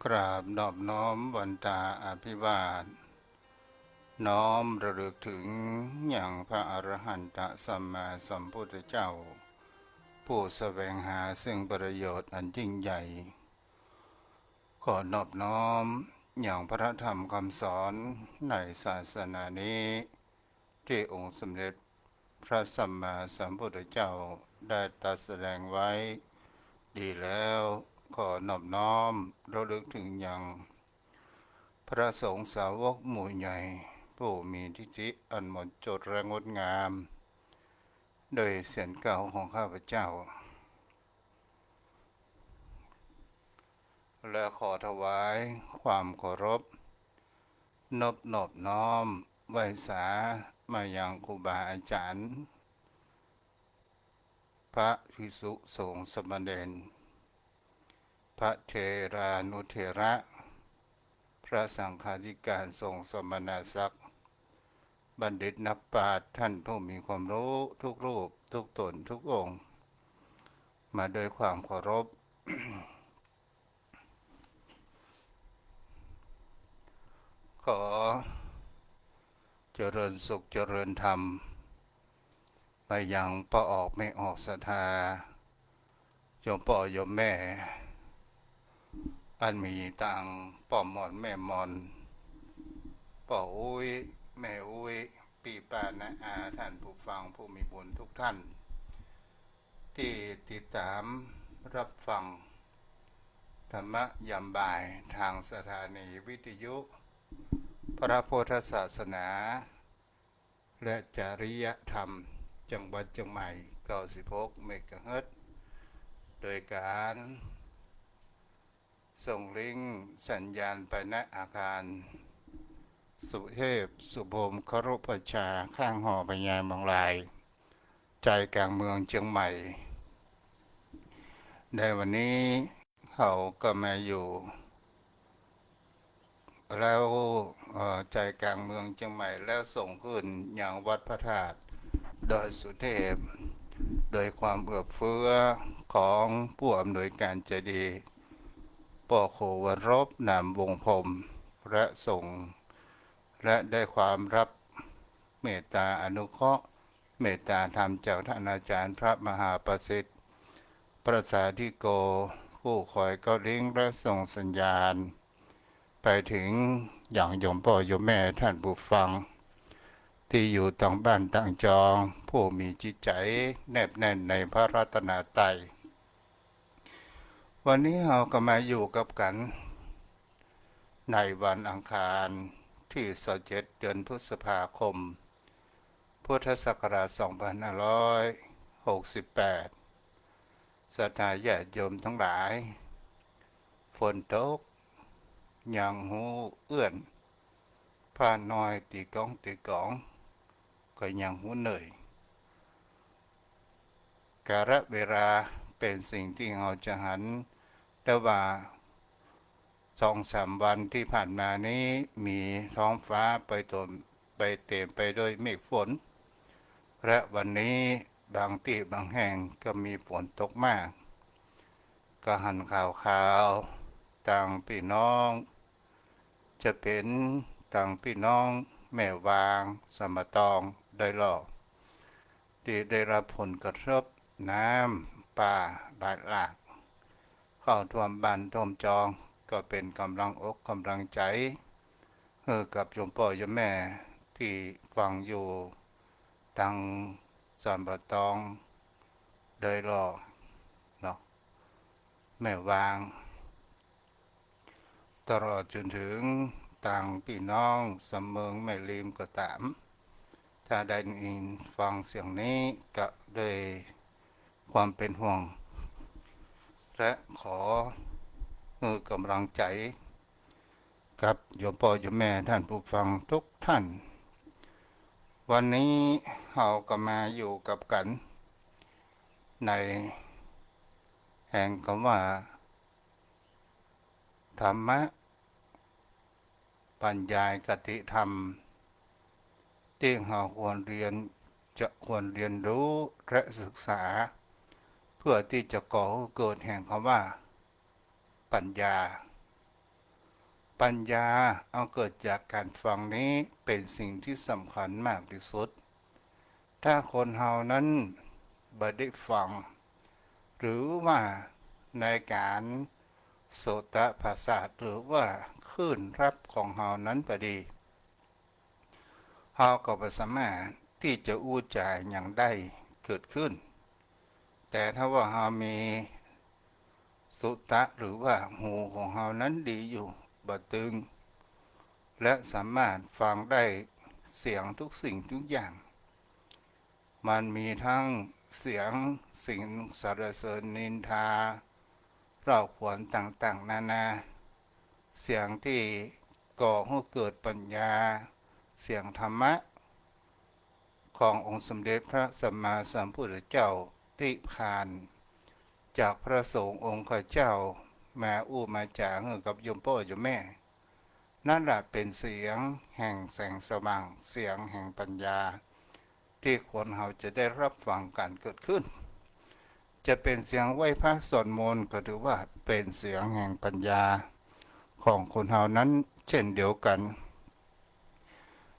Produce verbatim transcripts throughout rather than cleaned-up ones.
กราบนอบน้อมวันตาอภิวาท น้อมระลึกถึงยังพระอรหันตสัมมาสัมพุทธเจ้า ผู้แสวงหาซึ่งประโยชน์อันยิ่งใหญ่ ขอนอบน้อมยังพระธรรมคำสอนในศาสนานี้ ที่องค์สมเด็จพระสัมมาสัมพุทธเจ้าได้ตรัสแสดงไว้ดีแล้ว ขอนอบน้อมระลึกถึงยังพระสงฆ์สาวกหมู่ใหญ่ ผู้มีทิฏฐิอันหมดจดและงดงาม โดยเสี้ยนเกล้าของข้าพเจ้า และขอถวายความเคารพ นบนอบน้อมไหว้สามายังครูบาอาจารย์ พระภิกษุสงฆ์สามเณร พระเถรานุเถระ พระสังฆาธิการทรงสมณศักดิ์ บัณฑิตนักปราชญ์ท่านผู้มีความรู้ทุกรูปทุกตนทุกองค์ มาด้วยความเคารพ ขอเจริญสุขเจริญธรรม มายังป้อออกแม่ออกศรัทธา โยมป้อโยมแม่ อันมีตังป้อหม่อนแม่หม่อน ป้ออุ๊ยแม่อุ๊ย ปี้ป้าน้าอา ท่านผู้ฟังผู้มีบุญทุกท่าน ที่ติดตามรับฟังธรรมะยามบ่ายทางสถานีวิทยุพระพุทธศาสนา และจริยธรรมจังหวัดเชียงใหม่ เก้าสิบหกเมกะเฮิรตซ์ โดยการส่งลิงก์สัญญาณไปณอาคารสุเทพ สุพรหม ครุประชา ข้างหอพญามังราย ใจกลางเมืองเชียงใหม่ ในวันนี้เฮาก็มาอยู่ แล้ว เอ่อ ใจกลางเมืองเชียงใหม่ แล้วส่งขึ้นยังวัดพระธาตุดอยสุเทพ โดยความเอื้อเฟื้อของผู้อำนวยการใจดี ป้อโขวรบ นามวงศ์พรหม และส่ง และได้ความรับเมตตาอนุเคราะห์ เมตตาธรรมจากท่านอาจารย์พระมหาประสิทธิ์ ประสาธิโก ผู้คอยเกาะลิงก์และส่งสัญญาณ ไปถึงยังโยมป้อโยมแม่ท่านผู้ฟัง ตี้อยู่ตางบ้านตางจอง ผู้มีจิตใจ๋แนบแน่นในพระรัตนตรัย วันนี้เฮาก็มาอยู่กับกั๋น ในวันอังคารตี้ซาวเจ็ด เดือนพฤษภาคม พุทธศักราชสองพันห้าร้อยหกสิบแปด ศรัทธาญาติโยมตังหลาย ฝนตก ยังฮู้เอื้อน ผ้าน้อยตี๋ก๊องตี๋ก๋อง ก็ยังฮู้เหนื่อย กาลเวลาเป๋นสิ่งตี้เฮาจะหันได้ว่า สองสามวันตี้ผ่านมานี้มีท้องฟ้าไปตน ไปเต๋มไปด้วยเมฆฝน และวันนี้บางตี้บางแห่งก็มีฝนตกมาก ก็หันข่าวๆ ตางปี้น้อง จะเป๋นตางปี้น้องแม่วาง สามปะตอง ดอยหล่อ ตี้ได้รับผลกระทบน้ำป่าไหลหลาก เข้าท่วมบ้านท่วมจอง ก็เป๋นก๋ำลังอกก๋ำลังใจ๋ หื้อกับโยมป้อโยมแม่ตี้ฟังอยู่ตางสามปะตอง ดอยหล่อ เนาะ แม่วาง ตลอดจ๋นเถิงตางปี้น้องสามเมิงแม่ริมก็ต๋าม ถ้าได้ยินฟังเสียงนี้ก็ด้วยความเป๋นห่วง และขอหื้อก๋ำลังใจ๋กับโยมป้อโยมแม่ท่านผู้ฟังทุกท่าน วันนี้เฮาก็มาอยู่กับกั๋นในแห่งกำว่า ธรรมะ บรรยายคติธรรม ตี้เฮาควรเฮียน จะควรเฮียนฮู้และศึกษา เพื่อตี้จะก่อหื้อเกิดแห่งกำว่า ปัญญา ปัญญาอันเกิดจากการฟังนี้เป๋นสิ่งตี้สำคัญมากตี้สุด ถ้าคนเฮานั้นบ่ได้ฟัง หรือว่าในการโสตประสาท หรือว่าคลื่นฮับของเฮานั้นบ่ดี เฮาก็บ่สามารถตี้จะอู้จ๋าหยังได้เกิดขึ้น แต่ถ้าว่าเฮามีโสตะ หรือว่าหูของเฮานั้นดีอยู่ บ่ตึง และสามารถฟังได้เสียงทุกสิ่งทุกอย่าง มันมีทั้งเสียงสิ่งสรรเสริญนินทา เล่าขวัญต่างๆ นานา เสียงตี้ก่อหื้อเกิดปัญญา เสียงธรรมะ ขององค์สมเด็จพระสัมมาสัมพุทธเจ้าตี้ผ่านจากพระสงฆ์องค์ข้าเจ้ามาอู้มาจ๋าหื้อกับโยมป้อโยมแม่ นั่นแหละเป๋นเสียงแห่งแสงสว่าง เสียงแห่งปัญญา ตี้คนเฮาจะได้ฮับฟังกั๋นเกิดขึ้น จะเป๋นเสียงไหว้พระสวดมนต์ก็ถือว่าเป๋นเสียงแห่งปัญญาของคนเฮานั้นเช่นเดียวกั๋น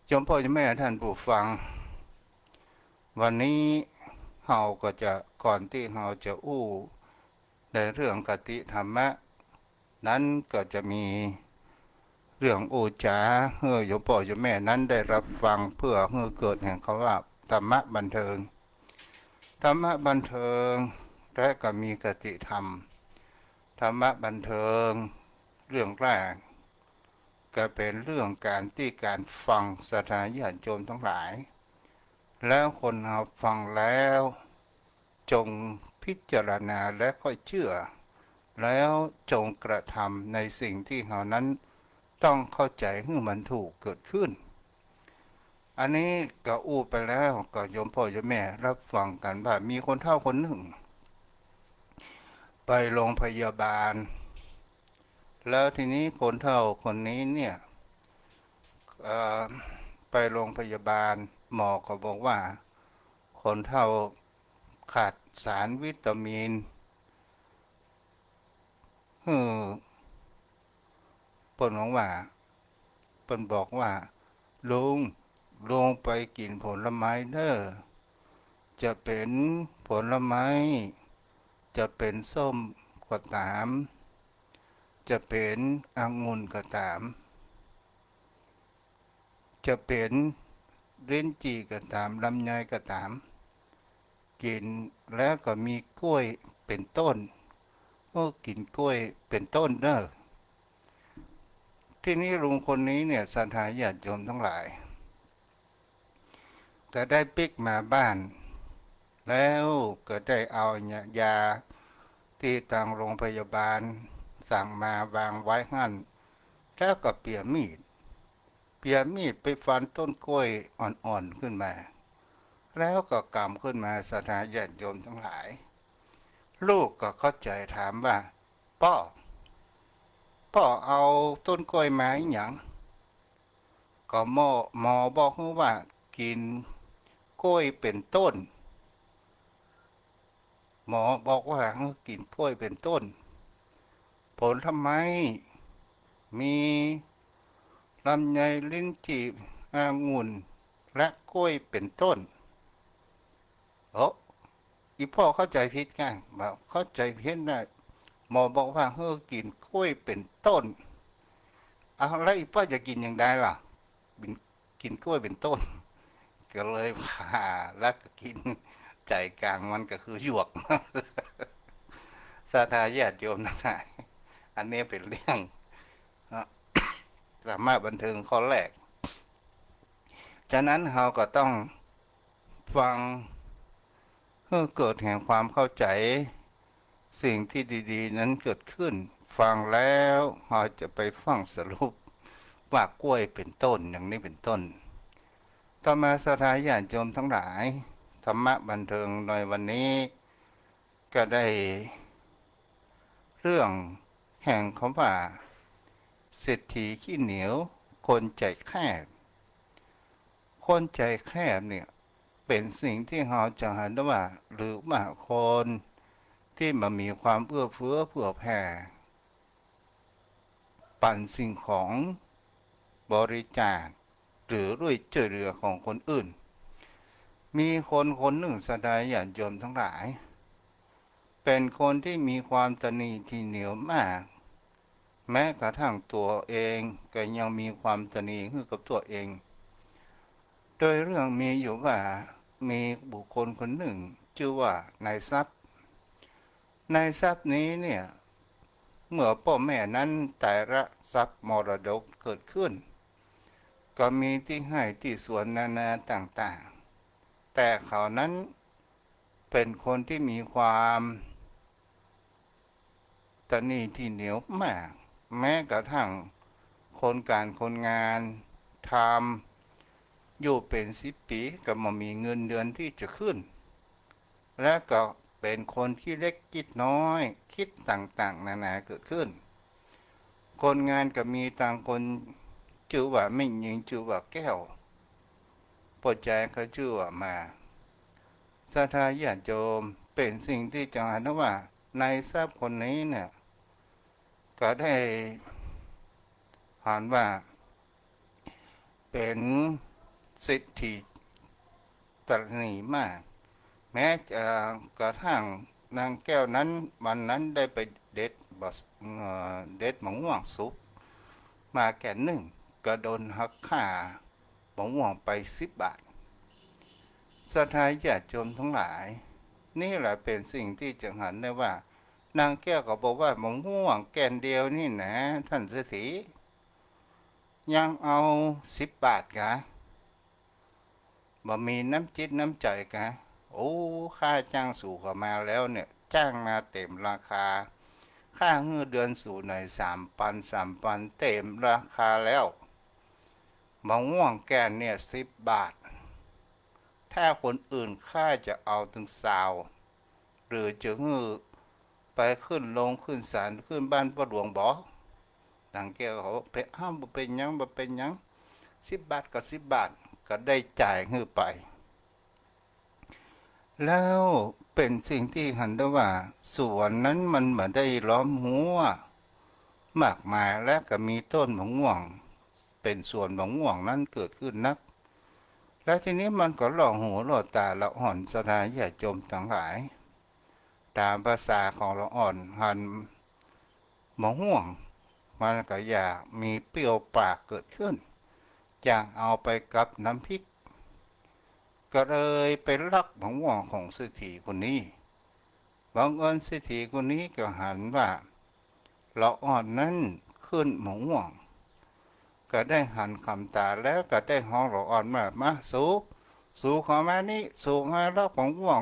โยมป้อโยมแม่ต้านผู้ฟัง วันนี้เฮาก็จะ ก่อนตี้เฮาจะอู้ในเรื่องคติธรรมะ นั้นก็จะมีเรื่องอู้จ๋าหื้อโยมป้อโยมแม่นั้นได้ฮับฟัง เพื่อหื้อเกิดแห่งกำว่าธรรมะบันเทิง ธรรมะบันเทิง และก็มีคติธรรม ธรรมะบันเทิง เรื่องแรกก็เป๋นเรื่องก๋านตี้ก๋านฟัง ศรัทธาญาติโยมตังหลาย แล้วคนเฮาฟังแล้ว จงพิจารณาและค่อยเจื้อ แล้วจงกระทำในสิ่งตี้เฮานั้นต้องเข้าใจ๋หื้อมันถูกเกิดขึ้น อันนี้ก็อู้ไปแล้ว ก็โยมป้อโยมแม่ฮับฟังกั๋นว่ามีคนเฒ่าคนนึ่ง ไปโรงพยาบาล แล้วทีนี้คนเฒ่าคนนี้เนี่ย เอ่อ ไปโรงพยาบาล หมอก็บอกว่า คนเฒ่าขาดสารวิตามิน หื้อ เปิ้นบอกว่า เปิ้นบอกว่า ลุง ลุงไปกิ๋นผลไม้เน่อ จะเป๋นผลไม้ จะเป๋นส้มก็ต๋าม จะเป๋นองุ่นก็ต๋าม จะเป๋นลิ้นจี่ก็ต๋าม ลำไยก็ต๋าม กิ๋น แล้วก็มีกล้วยเป๋นต้น โอ้ กิ๋นกล้วยเป๋นต้นเน่อ ทีนี้ลุงคนนี้เนี่ย ศรัทธาญาติโยมตังหลาย ก็ได้ปิ๊กมาบ้าน แล้วก็ได้เอายาตี้ตางโรงพยาบาลสั่งมาวางไว้หั้น แล้วก็เปียมีด เปียมีดไปฟันต้นกล้วยอ่อนๆ ขึ้นมา แล้วก็ก๋ำขึ้นมา ศรัทธาญาติโยมตังหลาย ลูกก็เข้าใจ๋ถามว่า ป้อ ป้อเอาต้นกล้วยมาอะหยัง ก็หมอ หมอบอกหื้อว่ากิ๋นกล้วยเป๋นต้น หมอบอกว่าหื้อกิ๋นกล้วยเป๋นต้น ผลไม้ มีลำไย ลิ้นจี่ องุ่น และกล้วยเป๋นต้น โอ้ อี่ป้อเข้าใจ๋ผิดไง บอกเข้าใจ๋ผิดนะ หมอบอกว่าหื้อกิ๋นกล้วยเป๋นต้น เอา แล้วอี่ป้อจะกิ๋นอย่างใดล่ะ กิ๋นกล้วยเป๋นต้น ก็เลยผ่าแล้วก็กิ๋น ใจ๋ก๋างมันก็คือหยวก ศรัทธาญาติโยมตังหลาย อันนี้เป๋นเรื่อง ธรรมะบันเทิงข้อแรก ฉะนั้นเฮาก็ต้องฟัง หื้อเกิดแห่งความเข้าใจ๋ สิ่งตี้ดีๆ นั้นเกิดขึ้น ฟังแล้วเฮาจะไปฟั่งสรุปว่ากล้วยเป๋นต้น อย่างนี้เป๋นต้น ต่อมาศรัทธาญาติโยมตังหลาย ธรรมะบันเทิงในวันนี้ ก็ได้เรื่องแห่งกำว่าเศรษฐีขี้เหนียว คนใจ๋แคบ คนใจ๋แคบเนี่ย เป๋นสิ่งตี้เฮาจะหันว่า หรือว่าคนตี้บ่มีความเอื้อเฟื้อเผื่อแผ่ ปั๋นสิ่งของบริจาค หรือด้วยจ้วยเหลือของคนอื่น มีคนคนนึ่ง ศรัทธาญาติโยมตังหลาย เป๋นคนตี้มีความตระหนี่ถี่เหนียวมาก แม้กระทั่งตั๋วเองก็ยังมีความตระหนี่หื้อกับตั๋วเอง โดยเรื่องมีอยู่ว่า มีบุคคลคนนึ่งจื้อว่านายทรัพย์ นายทรัพย์นี้เนี่ย เมื่อป้อแม่นั้นต๋ายละ ทรัพย์มรดกเกิดขึ้น ก็มีตี้ไฮ่ตี้สวนนานาต่างๆ แต่เขานั้นเป๋นคนตี้มีความตระหนี่ถี่เหนียวมาก แม้กระทั่งคนก๋านคนงานทำอยู่เป๋นสิบปี๋ก็บ่มีเงินเดือนตี้จะขึ้น และก็เป๋นคนขี้เล็กขี้น้อย คิดต่างๆ นานาเกิดขึ้น คนงานก็มีตังคน จื้อว่าแม่ญิง จื้อว่าแก้ว ป้อจายก็จื้อว่ามา ศรัทธาญาติโยม เป๋นสิ่งตี้จะหันว่า นายทรัพย์คนนี้เนี่ย ก็ได้หันว่า เป๋นเศรษฐีตระหนี่มาก แม้จะกระทั่งนางแก้วนั้น วันนั้นได้ไปเด็ดบ่ เอ่อ เด็ดมะม่วงสุกมาแก่นนึ่ง ก็โดนหักค่ามะม่วงไปสิบบาท ศรัทธาญาติโยมตังหลาย นี่แหละเป๋นสิ่งตี้จะหันได้ว่า นางแก้วก็บอกว่า มะม่วงแก่นเดียวนี่นะ ต้านเศรษฐี ยังเอาสิบบาทกา บ่มีน้ำจิตน้ำใจ๋กา โอ้ ข้าจ้างสูเขามาแล้วเนี่ย จ้างมาเต๋มราคา ข้าหื้อเดือนสูหน่อย สามปัน สามปัน เต๋มราคาแล้ว มะม่วงแก่นเนี่ย สิบบาท ถ้าคนอื่นข้าจะเอาตึงซาว หรือจะหื้อไปขึ้นโรงขึ้นศาล ขึ้นบ้านป้อหลวงบ่ นางแก้วก็บอก เป๋น อ้าว บ่เป๋นหยัง บ่เป๋นหยัง สิบบาทก็สิบบาท ก็ได้จ่ายหื้อไป แล้วเป๋นสิ่งตี้หันได้ว่า สวนนั้นมันบ่ได้ล้อมฮั้วมากมาย และก็มีต้นมะม่วง เป๋นสวนมะม่วงนั้นเกิดขึ้นนัก และทีนี้มันก็ล่อหูล่อต๋าละอ่อน ศรัทธาญาติโยมตังหลาย ต๋ามภาษาของละอ่อนหันมะม่วง มันก็อยากมีเปรี้ยวปากเกิดขึ้น อยากเอาไปกับน้ำพริก ก็เลยไปลักมะม่วงของเศรษฐีคนนี้ บังเอิญเศรษฐีคนนี้ก็หันว่า ละอ่อนนั้นขึ้นมะม่วง ก็ได้หันขำต๋าแล้วก็ได้ฮ้องละอ่อนว่า มา สู สูเข้ามานี่ สูมาลักมะม่วง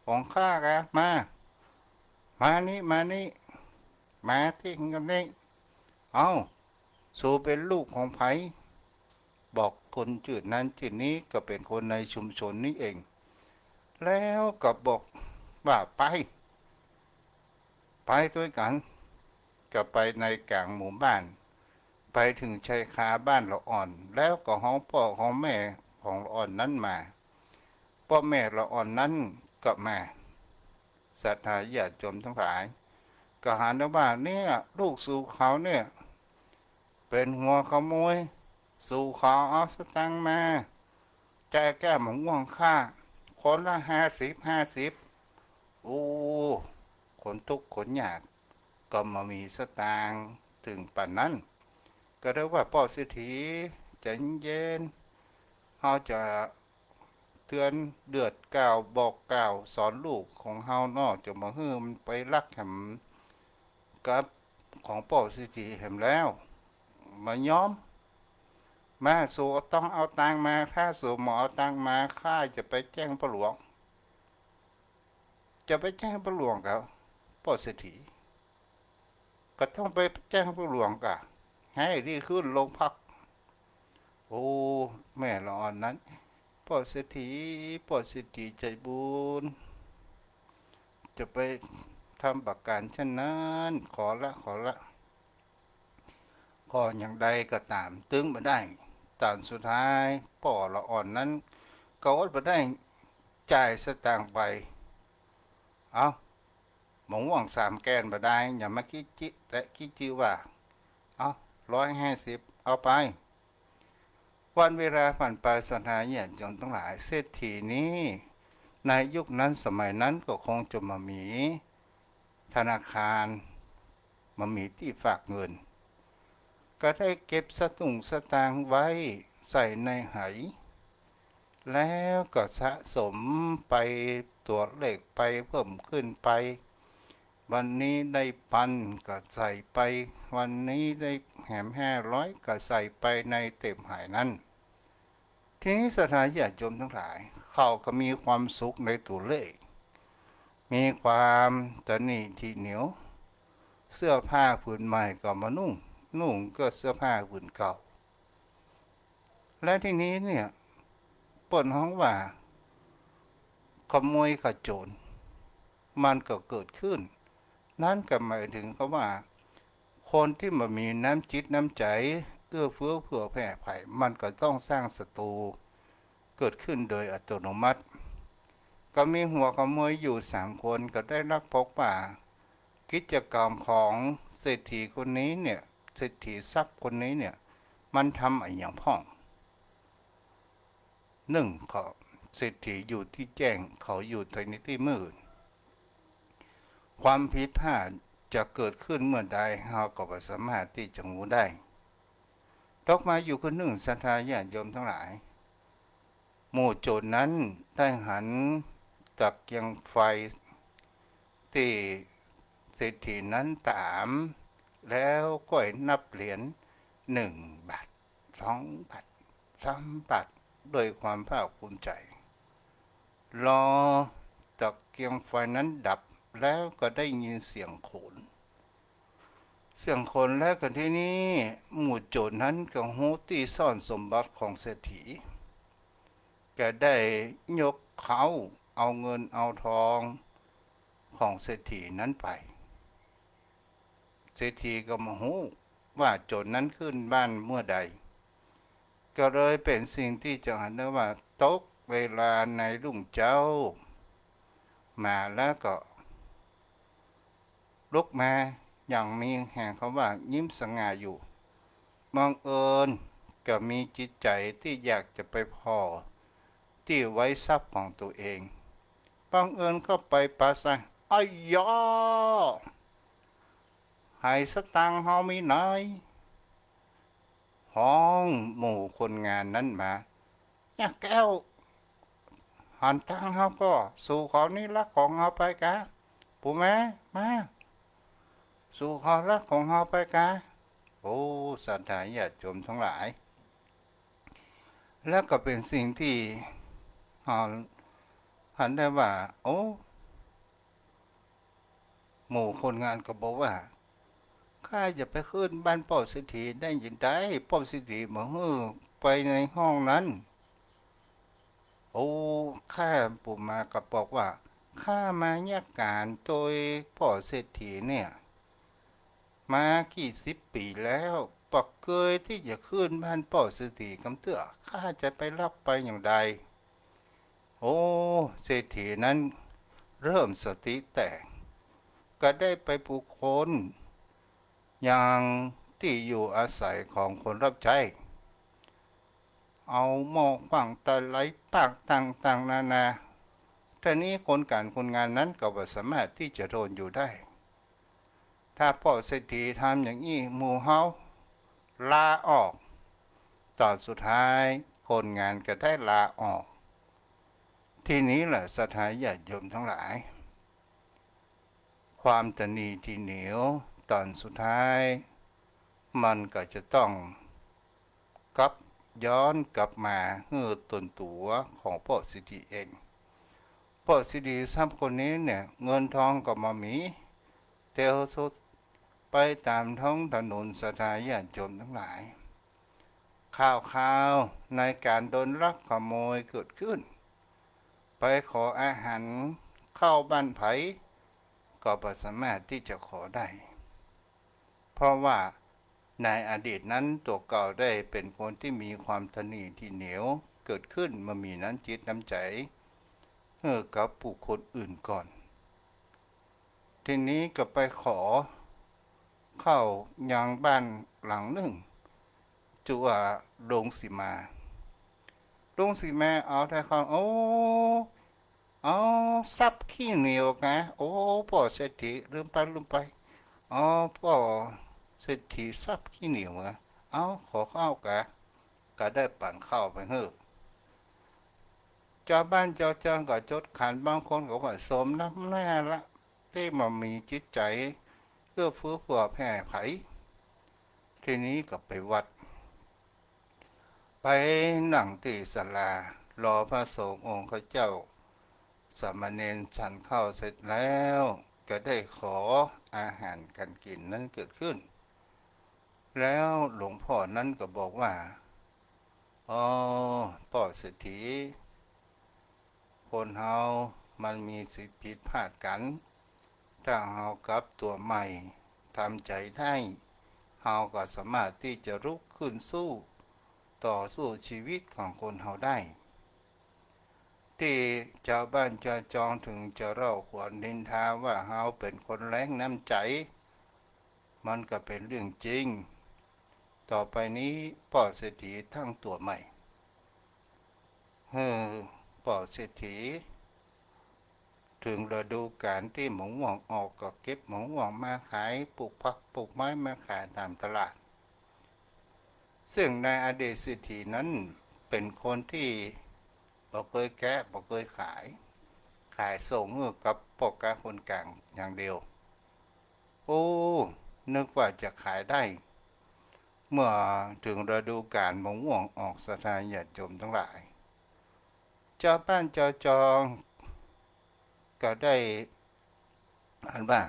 ของข้ากา มา มานี่ มานี่ มาตี้กั๋นนี่ เอ้า สูเป๋นลูกของใผ บอกคนจื้อนั้นจื้อนี้ ก็เป๋นคนในชุมชนนี้เอง แล้วก็บอกว่า ไป ไปตวยกั๋น ก็ไปในก๋างหมู่บ้าน ไปเถิงชายคาบ้านละอ่อน แล้วก็ฮ้องป้อฮ้องแม่ของละอ่อนนั้นมา ป้อแม่ละอ่อนนั้นก็มา ศรัทธาญาติโยมตังหลาย ก็หันได้ว่า เนี่ย ลูกสูเขาเนี่ย เป๋นหัวขโมย สูเขาเอาสตางค์มาจ่ายก้ามะม่วงข้า คนละห้าสิบ ห้าสิบ โอ้ คนตุ๊กข์คนยาก ก็บ่มีสตางค์เถิงป่านนั้น ก็ได้ว่า ป้อเศรษฐี ใจ๋เย็นๆ เฮาจะเตื๋อนเดือดกล่าวบอกกล่าวสอนลูกของเฮาเนาะ จะบ่หื้อมันไปลักแหมกับของป้อเศรษฐีแหมแล้ว บ่ยอม มา สูต้องเอาตางค์มา ถ้าสูบ่เอาตางค์มา ข้าจะไปแจ้งป้อหลวง จะไปแจ้งป้อหลวงกา ป้อเศรษฐี ก็ต้องไปแจ้งป้อหลวงกา หื้อตี้ขึ้นโรงพัก โอ้ แม่ละอ่อนนั้น ป้อเศรษฐี ป้อเศรษฐีใจ๋บุญ จะไปทำประก๋านเช่นนั้น ขอละ ขอละ ก็อย่างใดก็ต๋าม ตึงบ่ได้ ต๋อนสุดท้าย ป้อละอ่อนนั้น ก็อดบ่ได้ จ่ายสตางค์ไป เอ้า บ่ม่วงสามแก่นบ่ได้ อย่ามาคิดจิ แต่คิดจื้อว่า เอา ร้อยห้าสิบ เอาไป วันเวลาผ่านไป ศรัทธาญาติโยมตังหลาย เศรษฐีนี้ ในยุคนั้นสมัยนั้นก็คงจะบ่มีธนาคาร บ่มีตี้ฝากเงิน ก็ได้เก็บสตุ้งสตางค์ไว้ใส่ในไห แล้วก็สะสมไป ตั๋วเลขไปเพิ่มขึ้นไป วันนี้ได้ปันก็ใส่ไป วันนี้ได้แหมห้าร้อยก็ใส่ไปในเต็มไหนั้น ทีนี้ศรัทธาญาติโยมตังหลาย เขาก็มีความสุขในตั๋วเลข มีความตระหนี่ถี่เหนียว เสื้อผ้าผืนใหม่ก็บ่นุ่ง นุ่งก็เสื้อผ้าผืนเก่า และทีนี้เนี่ย เปิ้นฮ้องว่า ขโมยขโจร มันก็เกิดขึ้น นั้นก็หมายถึงกับว่า คนตี้บ่มีน้ำจิตน้ำใจ๋ เอื้อเฟื้อเผื่อแผ่ใผ มันก็ต้องสร้างศัตรูเกิดขึ้นโดยอัตโนมัติ ก็มีหัวขโมยอยู่สามคน ก็ได้ลักพบว่า กิจกรรมของเศรษฐีคนนี้เนี่ย เศรษฐีทรัพย์คนนี้เนี่ย มันทำอะหยังพ่อง นึ่ง เขา เศรษฐีอยู่ตี้แจ้ง เขาอยู่ในตี้มืด ความผิดพลาดจะเกิดขึ้นเมื่อใด เฮาก็บ่สามารถตี้จะฮู้ได้ ตกมาอยู่คืนนึ่ง ศรัทธาญาติโยมตังหลาย หมู่โจรนั้นได้หันตะเกียงไฟตี้เศรษฐีนั้นต๋าม แล้วก้อยนับเหรียญ นึ่งบาท สองบาท สามบาท ด้วยความภาคภูมิใจ๋ รอตะเกียงไฟนั้นดับ แล้วก็ได้ยินเสียงโขน เสียงโขนแล้วก็ทีนี้ หมู่โจรนั้นก็ฮู้ตี้ซ่อนสมบัติของเศรษฐี ก็ได้ยกเค้าเอาเงินเอาทองของเศรษฐีนั้นไป เศรษฐีก็บ่ฮู้ว่าโจรนั้นขึ้นบ้านเมื่อใด ก็เลยเป๋นสิ่งตี้จะหันได้ว่า ตกเวลาในรุ่งเจ๊า มาแล้วก็ลุกมาอย่างมีแหงคำว่ายิ้มสง่าอยู่ บังเอิญก็มีจิตใจ๋ตี้อยากจะไปผ่อตี้ไว้ทรัพย์ของตั๋วเอง บังเอิญเข้าไปปะซะ อ้ายยอ ไหสตางค์เฮามีไหน ฮ้องหมู่คนงานนั้นมา เนี่ยแก้ว หันตังค์เฮาก่อ สูเขานี่ลักของเฮาไปกา ปู่มา มา สูเขาลักของเฮาไปกา โอ้ ศรัทธาญาติโยมตังหลาย แล้วก็เป๋นสิ่งตี้ อ่า หันได้ว่า โอ้ หมู่คนงานก็บอกว่า ข้าจะไปขึ้นบ้านป้อเศรษฐีได้จาใด ป้อเศรษฐีบ่หื้อไปในห้องนั้น โอ้ ข้าปู่มาก็บอกว่า ข้ามาเยียะก๋านตวยป้อเศรษฐีเนี่ย มากี่สิบปี๋แล้ว บ่เกยตี้จะขึ้นบ้านป้อเศรษฐีกำเตื้อ ข้าจะไปลักไปอย่างใด โอ้ เศรษฐีนั้นเริ่มสติแตก ก็ได้ไปบุคคลยังตี้อยู่อาศัยของคนรับใจ๊ เอาหม้อขว้างตะไลปากต่างๆ นานา ทีนี้คนก๋านคนงานนั้นก็บ่สามารถตี้จะทนอยู่ได้ ถ้าป้อเศรษฐีทำอย่างอี้ หมู่เฮาลาออก ต๋อนสุดท้ายคนงานก็ได้ลาออก ทีนี้แหละศรัทธาญาติโยมตังหลาย ความตระหนี่ถี่เหนียว ต๋อนสุดท้าย มันก็จะต้องกลับย้อนกลับมาหื้อตนตั๋วของป้อเศรษฐีเอง ป้อเศรษฐีทรัพย์คนนี้เนี่ย เงินทองก็บ่มี เตียวสุดไปต๋ามท้องถนน ศรัทธาญาติโยมตังหลาย ข่าวๆ ในก๋านโดนลักขโมยเกิดขึ้น ไปขออาหารข้าวบ้านใผ ก็บ่สามารถตี้จะขอได้ เพราะว่าในอดีตนั้นตั๋วเก่าได้เป๋นคนตี้มีความตระหนี่ถี่เหนียว เกิดขึ้นบ่มีน้ำจิตน้ำใจ๋หื้อกับบุคคลอื่นก่อน ทีนี้ก็ไปขอ เข้ายังบ้านหลังนึ่ง จื้อว่าลุงสีมา ลุงสีมาเอาแต่ข้าว โอ้ เอาสับขี้เหนียวกา โอ้ ป้อเศรษฐี ลืมไป ลืมไป อ๋อ ป้อเศรษฐีสับขี้เหนียวกา เอา ขอข้าวกา ก็ได้ปั๋นข้าวไปหื้อ จาวบ้านจาวจองก็จดขัน บางคนก็ว่าสมน้ำหน้าละ ตี้บ่มีจิตใจ๋เอื้อเฟื้อเผื่อแผ่ใผ ทีนี้ก็ไปวัด ไปนั่งตี้ศาลา รอพระสงฆ์องค์เจ้า สามเณรฉันข้าวเสร็จแล้ว ก็ได้ขออาหารการกิ๋นนั้นเกิดขึ้น แล้วหลวงพ่อนั้นก็บอกว่า อ๋อ ป้อเศรษฐี คนเฮามันมีสิทธิ์ผิดพลาดกั๋น ถ้าเฮากลับตั๋วใหม่ ทำใจ๋ได้ เฮาก็สามารถตี้จะลุกขึ้นสู้ ต่อสู้ชีวิตของคนเฮาได้ ตี้จาวบ้านจาวจองเถิงจะเล่าขวัญนินทาว่าเฮาเป๋นคนแล้งน้ำใจ๋ มันก็เป๋นเรื่องจริง ต่อไปนี้ป้อเศรษฐีตั้งตั๋วใหม่ หื้อป้อเศรษฐี เถิงฤดูก๋าลตี้มะม่วงออกก็เก็บมะม่วงมาขาย ปลูกผักปลูกไม้มาขายต๋ามตลาด ซึ่งนายอดีตเศรษฐีนั้นเป๋นคนตี้บ่เกยแกะบ่เกยขาย ขายส่งหื้อกับป้อก๊าคนก๋างอย่างเดียว โอ้ นึกว่าจะขายได้ เมื่อเถิงฤดูก๋าลมะม่วงออก ศรัทธาญาติโยมตังหลาย จาวบ้านจาวจองก็ได้หันว่า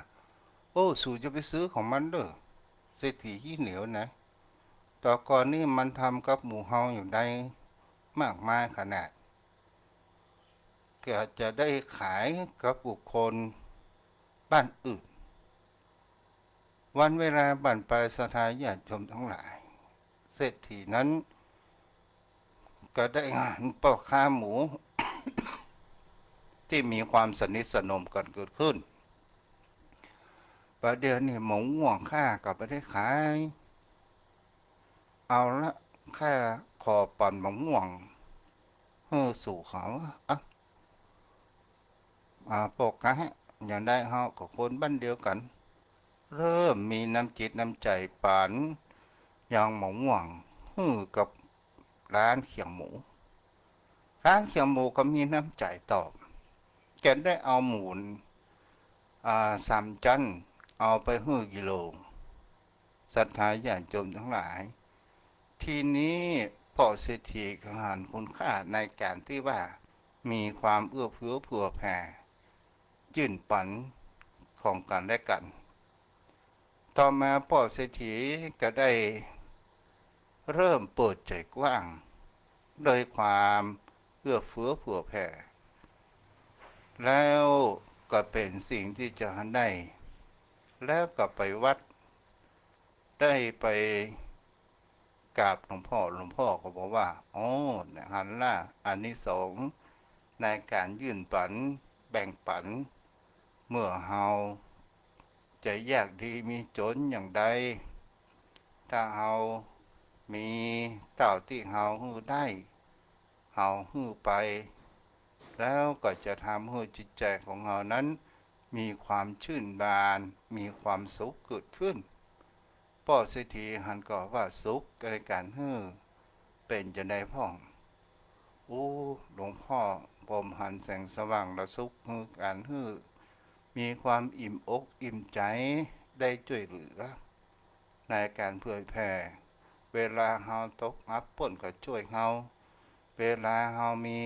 โอ้ สูจะไปซื้อของมันเน่อ เศรษฐีขี้เหนียวนะ แต่ก่อนนี้มันทำกับหมู่เฮาอยู่ได้มากมายขนาด ก็จะได้ขายกับบุคคลบ้านอื่น วันเวลาผ่านไป ศรัทธาญาติโยมตังหลาย เศรษฐีนั้นก็ได้หันป้อก๊าหมู ตี้มีความสนิทสนมกั๋นเกิดขึ้น บ่าเดี่ยวนี้มะม่วงข้าก็บ่ได้ขาย เอาละ ข้าขอปั๋นมะม่วงหื้อสูเขา อ่ะ อ่า ป้อก๊า อย่างใดเฮาก็คนบ้านเดียวกั๋น เริ่มมีน้ำจิตน้ำใจ๋ปั๋นยังมะม่วงหื้อกับร้านเขียงหมู ร้านเขียงหมูก็มีน้ำใจ๋ตอบ ก็ได้เอาหมู อ่า สามจั้น เอาไปหื้อกิโล ศรัทธาญาติโยมตังหลาย ทีนี้ป้อเศรษฐีก็หันคุณค่าในก๋านตี้ว่ามีความเอื้อเฟื้อเผื่อแผ่ ยื่นปั๋นของกั๋นและกั๋น ต่อมาป้อเศรษฐีก็ได้เริ่มเปิดใจ๋กว้าง ด้วยความเอื้อเฟื้อเผื่อแผ่ แล้วก็เป๋นสิ่งตี้จะหันได้ แล้วก็ไปวัด ได้ไปกราบหลวงพ่อ หลวงพ่อก็บอกว่า อ๋อ เนี่ยหันละอานิสงส์ในก๋านยื่นปั๋นแบ่งปั๋น เมื่อเฮาจะยากดีมีจ๋นอย่างใด ถ้าเฮามีเต้าตี้เฮาหื้อได้ เฮาหื้อไป แล้วก็จะทำหื้อจิตใจ๋ของเฮานั้นมีความชื่นบาน มีความสุขเกิดขึ้น ป้อเศรษฐีหันก็ว่าสุขในก๋านหื้อเป๋นจาใดพ่อง โอ้ หลวงพ่อ ผมหันแสงสว่างและสุขหื้อก๋านหื้อ มีความอิ่มอกอิ่มใจ๋ ได้จ้วยเหลือในก๋านเผยแผ่ เวลาเฮาตกอับเปิ้นก็จ้วยเฮา เวลาเฮามี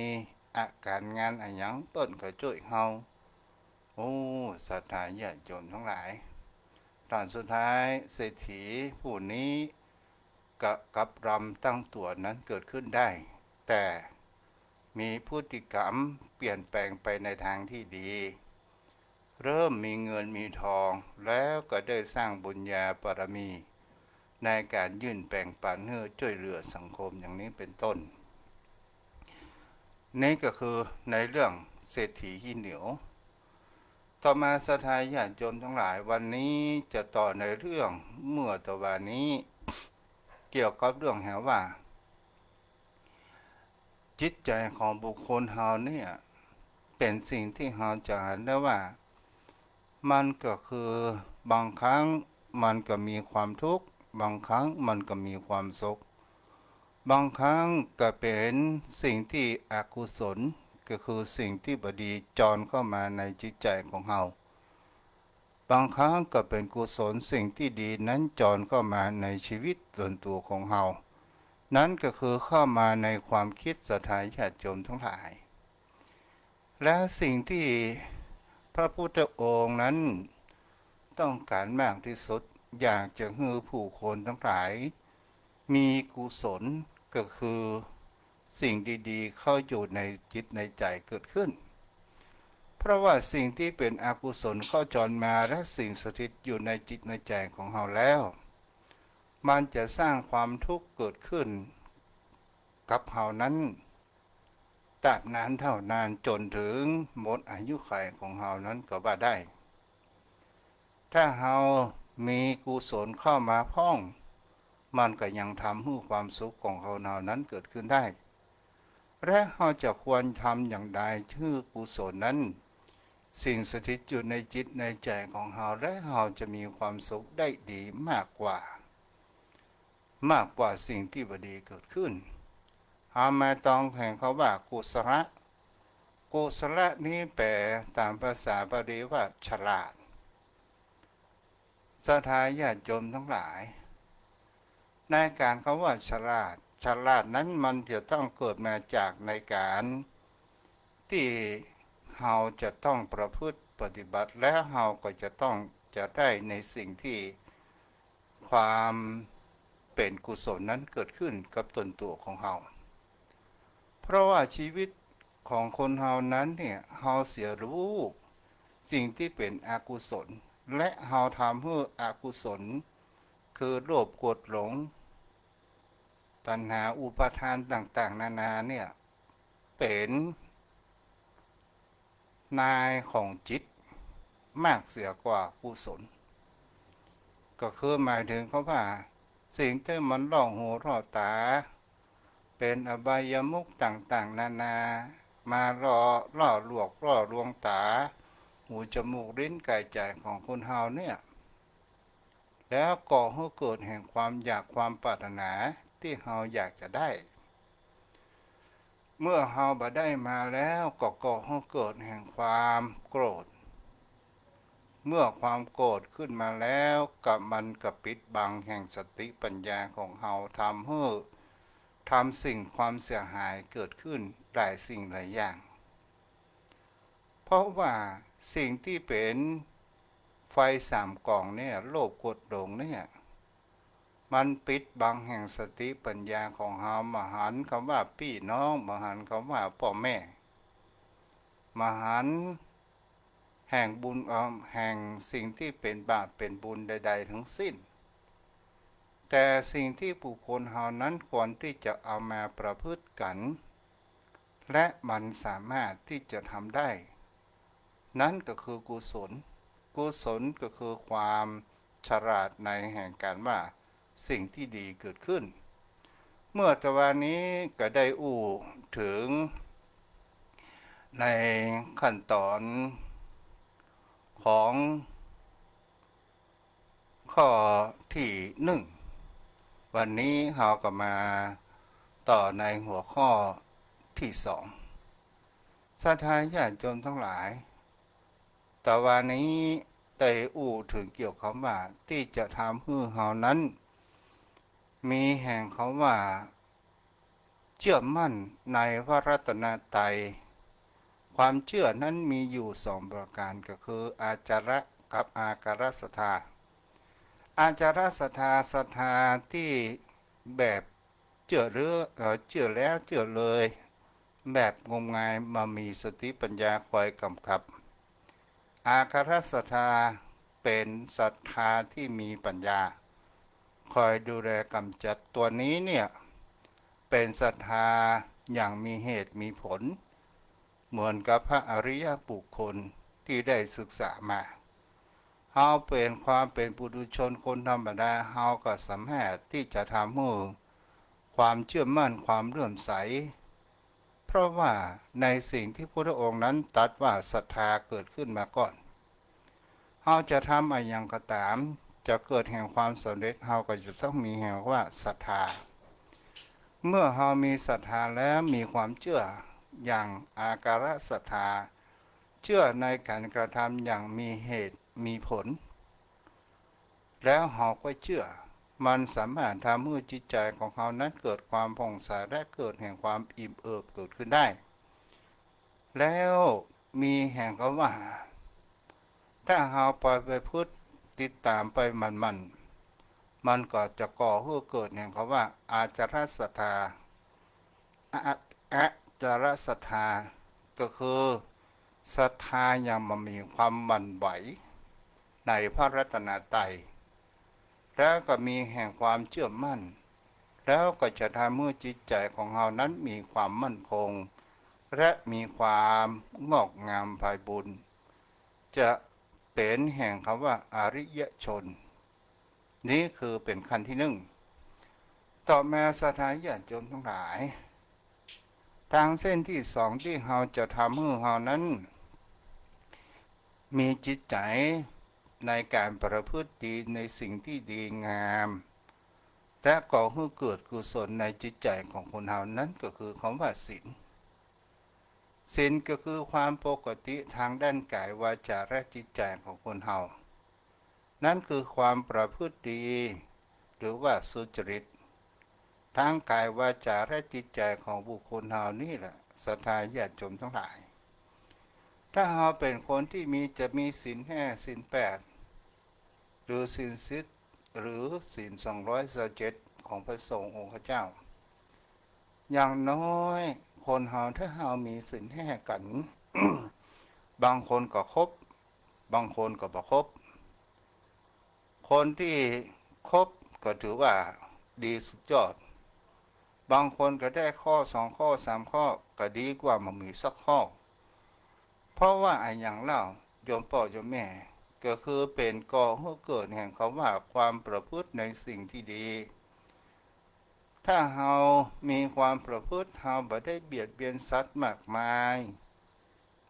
อาก๋านงานอะหยังเปิ้นก็จ้วยเฮา โอ้ ศรัทธาญาติโยมตังหลาย ต๋อนสุดท้ายเศรษฐีผู้นี้ก็กลับลำตั้งตั๋วนั้นเกิดขึ้นได้ แต่มีพฤติกรรมเปลี่ยนแปลงไปในทางที่ดี เริ่มมีเงินมีทอง แล้วก็ได้สร้างบุญญาบารมีในก๋านยื่นแบ่งปั๋นหื้อจ้วยเหลือสังคมอย่างนี้เป๋นต้น นี่ก็คือในเรื่องเศรษฐีขี้เหนียว ต่อมาศรัทธาญาติโยมทั้งหลาย วันนี้จะต่อในเรื่องเมื่อตะวานี้ เกี่ยวกับเรื่องแห่งว่า จิตใจของบุคคลเฮาเนี่ย เป๋นสิ่งตี้เฮาจะหันได้ว่า มันก็คือบางครั้งมันก็มีความทุกข์ บางครั้งมันก็มีความสุข บางครั้งก็เป๋นสิ่งตี้อกุศล ก็คือสิ่งตี้บ่ดีจรเข้ามาในจิตใจของเฮา บางครั้งก็เป๋นกุศล สิ่งตี้ดีนั้นจรเข้ามาในชีวิตส่วนตั๋วของเฮา นั้นก็คือเข้ามาในความคิดศรัทธาญาติโยมทั้งหลาย และสิ่งตี้พระพุทธองค์นั้นต้องการมากที่สุด อยากจะหื้อผู้คนทั้งหลาย มีกุศล ก็คือสิ่งดีๆ เข้าอยู่ในจิตในใจเกิดขึ้น เพราะว่าสิ่งตี้เป๋นอกุศลเข้าจรมา และสิ่งสถิตอยู่ในจิตในใจของเฮาแล้ว มันจะสร้างความทุกข์เกิดขึ้นกับเฮานั้น ตราบนานเท่านานจนถึงหมดอายุขัยของเฮานั้นก็ว่าได้ ถ้าเฮามีกุศลเข้ามาพ่อง มันก็ยังทำหื้อความสุขของเฮานั้นเกิดขึ้นได้ และเฮาจะควรทำอย่างใดหื้อกุศลนั้น สิ่งสถิตอยู่ในจิตในใจของเฮา และเฮาจะมีความสุขได้ดีมากกว่า มากกว่าสิ่งตี้บ่ดีเกิดขึ้น เฮามาตองแห่งคำว่ากุศละ กุศละนี้แปลต๋ามภาษาบาลีว่าฉลาด ศรัทธาญาติโยมทั้งหลาย ในการคำว่าฉลาด ฉลาดนั้นมันจะต้องเกิดมาจากในการตี้เฮาจะต้องประพฤติปฏิบัติ แล้วเฮาก็จะต้องจะได้ในสิ่งตี้ ความเป๋นกุศลนั้นเกิดขึ้นกับตนตั๋วของเฮา เพราะว่าชีวิตของคนเฮานั้นเนี่ย เฮาเสียรู้สิ่งตี้เป๋นอกุศล และเฮาทำหื้ออกุศล คือโลภโกรธหลง ตัณหาอุปาทานต่างๆ นานาเนี่ย เป๋น นายของจิตมากเสียกว่ากุศล ก็คือหมายถึงคำว่า สิ่งตี้มันล่อหูล่อต๋า เป๋นอบายมุขต่างๆ นานา มาล่อ ล่อลวง ล่อลวงต๋า หู จมูก ลิ้น กาย ใจ๋ของคนเฮาเนี่ย แล้วก่อหื้อเกิดแห่งความอยากความปรารถนาตี้เฮาอยากจะได้ เมื่อเฮาบ่ได้มาแล้วก็ก่อหื้อเกิดแห่งความโกรธ เมื่อความโกรธขึ้นมาแล้วก็มันก็ปิดบังแห่งสติปัญญาของเฮา ทำหื้อ ทำสิ่งความเสียหายเกิดขึ้นหลายสิ่งหลายอย่าง เพราะว่าสิ่งตี้เป๋นไฟสามก๋องเนี่ย โลภโกรธหลงเนี่ย มันปิดบังแห่งสติปัญญาของเฮา บ่หันคำว่าปี้น้อง บ่หันคำว่าป้อแม่ บ่หันแห่งบุญ เอ่อ แห่งสิ่งตี้เป๋นบาปเป๋นบุญใดๆ ทั้งสิ้น แต่สิ่งตี้บุคคลเฮานั้นควรตี้จะเอามาประพฤติกั๋น และมันสามารถตี้จะทำได้ นั้นก็คือกุศล กุศลก็คือความฉลาดในแห่งการว่าสิ่งตี้ดีเกิดขึ้น เมื่อตะวานี้ก็ได้อู้เถิงในขั้นต๋อนของ ข้อตี้นึ่ง วันนี้เฮาก็มาต่อในหัวข้อตี้สอง ศรัทธาญาติโยมทั้งหลาย ตะวานี้ได้อู้เถิงเกี่ยวกับว่าตี้จะทำหื้อเฮานั้น มีแห่งคำว่า เจื้อมั่นในพระรัตนตรัย ความเจื้อนั้นมีอยู่สองประก๋าน ก็คืออาจาระกับอาการศรัทธา อาจาระศรัทธา ศรัทธาตี้แบบเจื้อเลือ เอ่อ เจื้อแล้วเจื้อเลย แบบงมงาย บ่มีสติปัญญาคอยกำกับ อาการศรัทธาเป๋นศรัทธาตี้มีปัญญาคอยดูแลกำจัด ตั๋วนี้เนี่ยเป๋นศรัทธาอย่างมีเหตุมีผล เหมือนกับพระอริยบุคคล ตี้ได้ศึกษามา เฮาเป๋นความเป๋นปุถุชนคนธรรมดา เฮาก็สามารถตี้จะทำหื้อความเจื้อมั่นความเลื่อมใส เพราะว่าในสิ่งตี้พุทธองค์นั้นตรัสว่าศรัทธาเกิดขึ้นมาก่อน เฮาจะทำอะหยังก็ต๋าม จะเกิดแห่งความสำเร็จ เฮาก็จะต้องมีแห่งว่าศรัทธา เมื่อเฮามีศรัทธาแล้วมีความเจื้ออย่างอาการศรัทธา เจื้อในก๋านกระทำอย่างมีเหตุมีผล แล้วเฮาก็เจื้อ มันสามารถทำหื้อจิตใจ๋ของเฮานั้นเกิดความผ่องใสและเกิดแห่งความอิ่มเอิบเกิดขึ้นได้ แล้วมีแห่งกำว่า ถ้าเฮาไปประพฤติติดต๋ามไปหมั่นๆ มันก็จะก่อหื้อเกิดแห่งกำว่า อาจารศรัทธา อา อาจารศรัทธา ก็คือศรัทธาอย่างบ่มีความหวั่นไหวในพระรัตนตรัย แล้วก็มีแห่งความเจื้อมั่น แล้วก็จะทำหื้อจิตใจ๋ของเฮานั้นมีความมั่นคง และมีความงอกงามไพบูลย์ จะเป๋นแห่งกำว่าอริยชน นี้คือเป๋นขั้นตี้นึ่ง ต่อมาศรัทธาญาติโยมตังหลาย ตางเส้นตี้สองตี้เฮาจะทำหื้อเฮานั้น มีจิตใจ๋ในก๋านประพฤติดีในสิ่งตี้ดีงาม และก่อหื้อเกิดกุศลในจิตใจ๋ของคนเฮานั้นก็คือกำว่าศีล ศีลก็คือความปกติตางด้านก๋ายวาจ๋าและจิตใจ๋ของคนเฮา นั้นคือความประพฤติดี หรือว่าสุจริต ตางก๋ายวาจ๋าและจิตใจ๋ของบุคคลเฮานี้แหละ ศรัทธาญาติโยมตังหลาย ถ้าเฮาเป๋นคนตี้มี จะมีศีลห้า ศีลแปด หรือศีลสิบ หรือศีลสองร้อยซาวเจ็ดของพระสงฆ์องค์เจ้า อย่างน้อยคนเฮาถ้าเฮามีศีลห้ากั๋น บางคนก็ครบ บางคนก็บ่ครบ คนตี้ครบก็ถือว่าดีสุดยอด บางคนก็ได้ข้อสองข้อสามข้อ ก็ดีกว่าบ่มีสักข้อ เพราะว่าอะหยังเล่า โยมป้อโยมแม่ ก็คือเป๋นก่อหื้อเกิดแห่งกำว่าความประพฤติในสิ่งตี้ดี ถ้าเฮามีความประพฤติ เฮาบ่ได้เบียดเบียนสัตว์มากมาย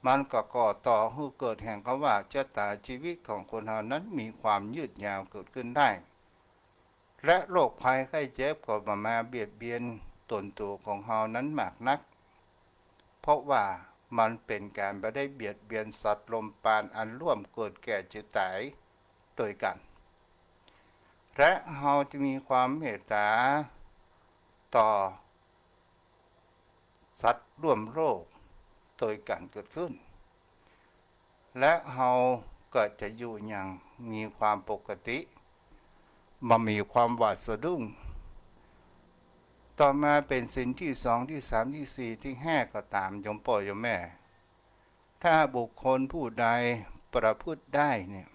มันก็ก่อต่อหื้อเกิดแห่งกำว่าชะต๋าจีวิตของคนเฮานั้นมีความยืดยาวเกิดขึ้นได้ และโรคภัยไข้เจ็บก็บ่มาเบียดเบียนตนตั๋วของเฮานั้นมากนัก เพราะว่ามันเป๋นก๋านบ่ได้เบียดเบียนสัตว์ลมปราณอันร่วมเกิดแก่เจ็บต๋ายตวยกั๋น และเฮาจะมีความเมตต๋าต่อ สัตว์ร่วมโลกตวยกั๋นเกิดขึ้น และเฮาก็จะอยู่อย่างมีความปกติ บ่มีความหวาดสะดุ้ง ต่อมาเป๋นศีลตี้สอง ตี้สาม ตี้สี่ ตี้ห้า ก็ต๋าม โยมป้อโยมแม่ ถ้าบุคคลผู้ใดประพฤติได้เนี่ย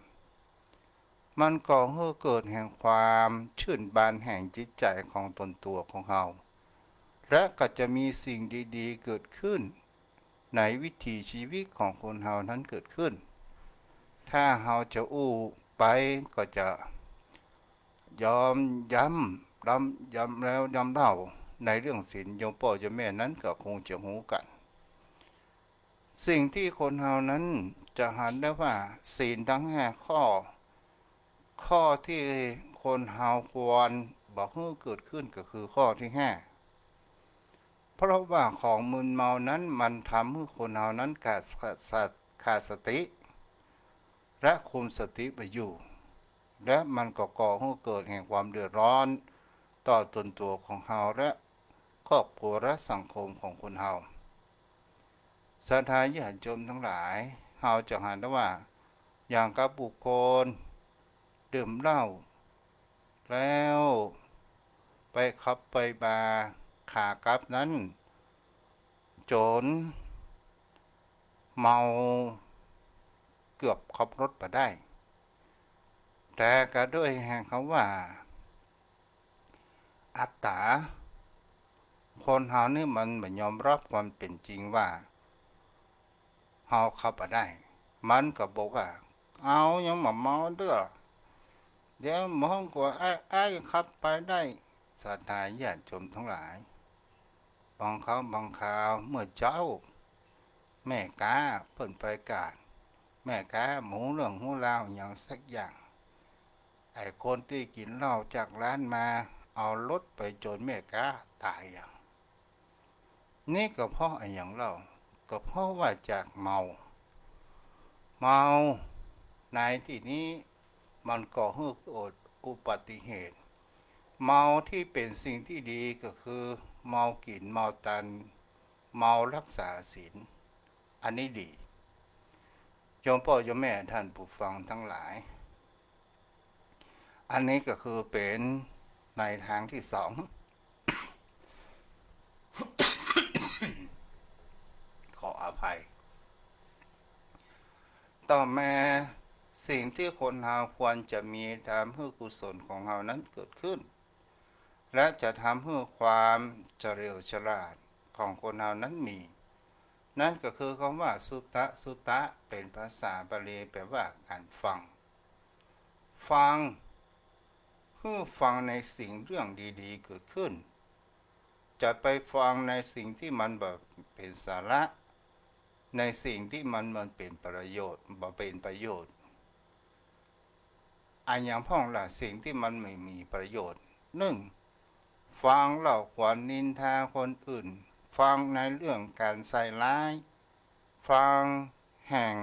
มันก่อหื้อเกิดแห่งความชื่นบานแห่งจิตใจ๋ของตนตั๋วของเฮา และก็จะมีสิ่งดีๆ เกิดขึ้นในวิถีชีวิตของคนเฮานั้นเกิดขึ้น ถ้าเฮาจะอู้ไปก็จะย้ำ ย้ำ ย้ำแล้วย้ำเล่าในเรื่องศีล โยมป้อโยมแม่นั้นก็คงจะฮู้กั๋น สิ่งตี้คนเฮานั้นจะหันได้ว่าศีลตังห้าข้อ ข้อตี้คนเฮาควรบ่หื้อเกิดขึ้นก็คือข้อตี้ห้า เพราะว่าของมึนเมานั้นมันทำหื้อคนเฮานั้นขาดส- ขาดสติ และคุมสติบ่อยู่ และมันก็ก่อหื้อเกิดแห่งความเดือดร้อนต่อตนตั๋วของเฮาและครอบครัวและสังคมของคนเฮา ศรัทธาญาติโยมตังหลาย เฮาจะหันได้ว่า อย่างกับบุคคลดื่มเหล้า แล้วไปขับไปบาร์ ขากลับนั้น จ๋นเมาเกือบขับรถบ่ได้ แต่ก็ด้วยแห่งกำว่า อัตต๋า คนเฮานี่มันบ่ยอมรับความเป๋นจริงว่า เฮาขับบ่ได้ มันก็บอกว่า เอายังบ่เมาเตื้อ เดี๋ยวมองกว่าอ้ายๆ ขับไปได้ ศรัทธาญาติโยมตังหลาย บางครั้งบางคราวเมื่อเจ๊า แม่ก๊าเปิ้นไปกาด แม่ก๊าบ่ฮู้เรื่องฮู้ราวหยังสักอย่าง ไอ้คนตี้กิ๋นเหล้าจากร้านมา เอารถไปจนแม่ก๊าต๋ายอะ นี่ก็เพราะอะหยังเล่า ก็เพราะว่าจากเมา เมาในตี้นี้มันก่อหื้อเกิดอุบัติเหตุ เมาตี้เป๋นสิ่งตี้ดีก็คือ เมากิ๋น เมาตาน เมาฮักษาศีล อันนี้ดี โยมป้อโยมแม่ท่านผู้ฟังตังหลาย อันนี้ก็คือเป๋นในตางตี้สอง ขออภัย ต่อมาสิ่งตี้คนเฮาควรจะมีตามหื้อกุศลของเฮานั้นเกิดขึ้น และจะทำหื้อความเฉลียวฉลาดของคนเฮานั้นมี นั้นก็คือคำว่า สุตตะ สุตตะ เป๋นภาษาบาลีแปลว่าการฟัง ฟัง หื้อฟังในสิ่งเรื่องดีๆ เกิดขึ้น จะไปฟังในสิ่งตี้มันบ่เป๋นสาระ ในสิ่งตี้มัน มันเป๋นประโยชน์ บ่เป๋นประโยชน์ อะหยังพ่องล่ะ สิ่งตี้มันบ่มีประโยชน์ นึ่ง ฟังเล่าขวัญนินทาคนอื่น ฟังในเรื่องการใส่ร้าย ฟังแห่ง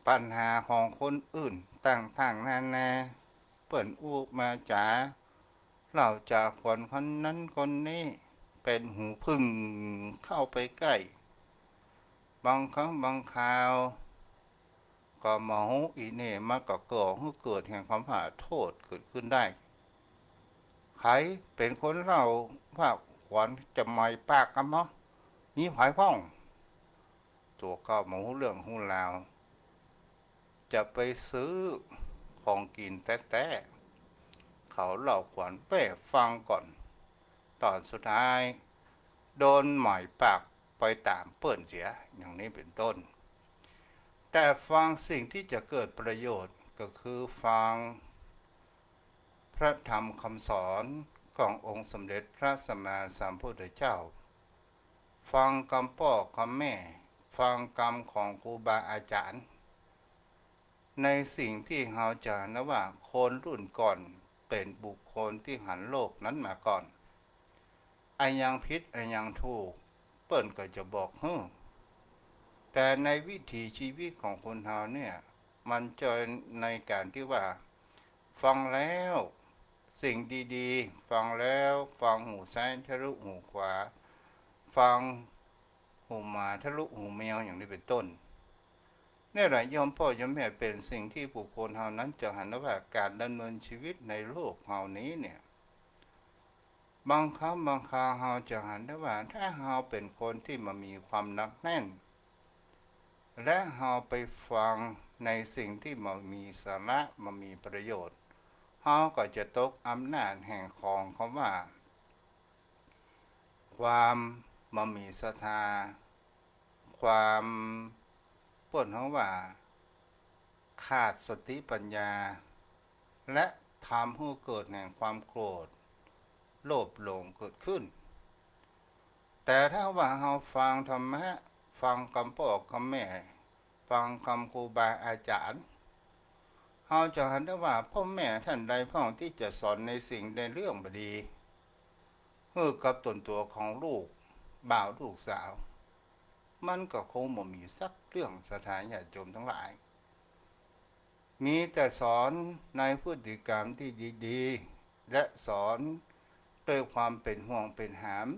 ปัญหาของคนอื่นต่างๆ นานา เปิ้นอู้มาจ๋า เล่าจ๋าขวัญคนนั้นคนนี้ เป๋นหูผึ้งเข้าไปใก้ บางครั้งบางคราว ก็บ่ฮู้อี้เน่ มันก็ก่อหื้อเกิดแห่งความว่าโต้ษเกิดขึ้นได้ ใผเป๋นคนเล่าว่าขวัญจะไหม้ปากกำบ่ มีใผพ่อง ตั๋วก็บ่ฮู้เรื่องฮู้ราว จะไปซื้อของกิ๋นแต๊ๆ เขาเล่าขวัญแป้ฟังก่อน ต๋อนสุดท้าย โดนไหม้ปากไปต๋ามเปิ้นเสีย อย่างนี้เป๋นต้น แต่ฟังสิ่งตี้จะเกิดประโยชน์ก็คือฟังพระธรรมคำสอนขององค์สมเด็จพระสัมมาสัมพุทธเจ้า ฟังกำป้อกำแม่ ฟังกำของครูบาอาจ๋ารย์ ในสิ่งตี้เฮาจะหันว่าคนรุ่นก่อนเป๋นบุคคลตี้หันโลกนั้นมาก่อน อะหยังผิดอะหยังถูก เปิ้นก็จะบอกหื้อ แต่ในวิถีชีวิตของคนเฮาเนี่ย มันจะในก๋านตี้ว่า ฟังแล้วสิ่งดีๆ ฟังแล้ว ฟังหูซ้ายทะลุหูขวา ฟังหูหมาทะลุหูแมว อย่างนี้เป๋นต้น นี่แหละโยมป้อโยมแม่ เป๋นสิ่งตี้บุคคลเฮานั้นจะหันว่าก๋านดำเนินชีวิตในโลกเฮานี้เนี่ย บางครั้งบางคราวเฮาจะหันได้ว่า ถ้าเฮาเป๋นคนตี้บ่มีความหนักแน่น และเฮาไปฟังในสิ่งตี้บ่มีสาระ บ่มีประโยชน์ เฮาก็จะตกอำนาจแห่งของคำว่า ความบ่มีศรัทธา ความ เปิ้นฮ้องว่า ขาดสติปัญญา และทำหื้อเกิดแห่งความโกรธ โลภหลงเกิดขึ้น แต่ถ้าว่าเฮาฟังธรรมะ ฟังกำป้อกำแม่ ฟังกำครูบาอาจ๋ารย์ เฮาจะหันได้ว่าป้อแม่ต้านใดพ่องตี้จะสอนในสิ่งในเรื่องบ่ดี หื้อกับต๋นตั๋วของลูกบ่าวลูกสาว มันก็คงบ่มีสักเรื่อง ศรัทธาญาติโยมตังหลาย มีแต่สอนในพฤติกรรมตี้ดีๆ และสอนด้วยความเป๋นห่วงเป๋นหาม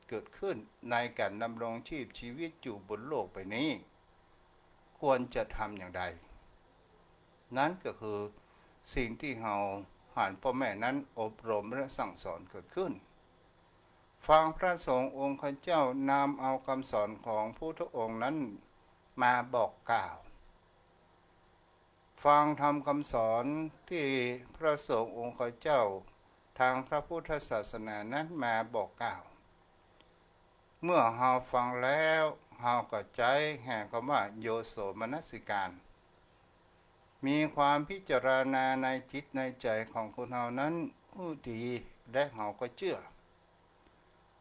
เกิดขึ้นในก๋านดำรงชีพชีวิตอยู่บนโลกใบนี้ ควรจะทำอย่างใด นั้นก็คือสิ่งตี้เฮาหันป้อแม่นั้นอบรมและสั่งสอนเกิดขึ้น ฟังพระสงฆ์องค์ข้าเจ้านำเอากำสอนของพุทธองค์นั้นมาบอกกล่าว ฟังธรรมกำสอนตี้พระสงฆ์องค์ข้าเจ้าทางพระพุทธศาสนานั้นมาบอกกล่าว เมื่อเฮาฟังแล้ว เฮาก็ใจ๊แห่งกำว่าโยโสมนสิการ มีความพิจารณาในจิตในใจ๋ของคนเฮานั้นหื้อดี และเฮาก็เจื้อ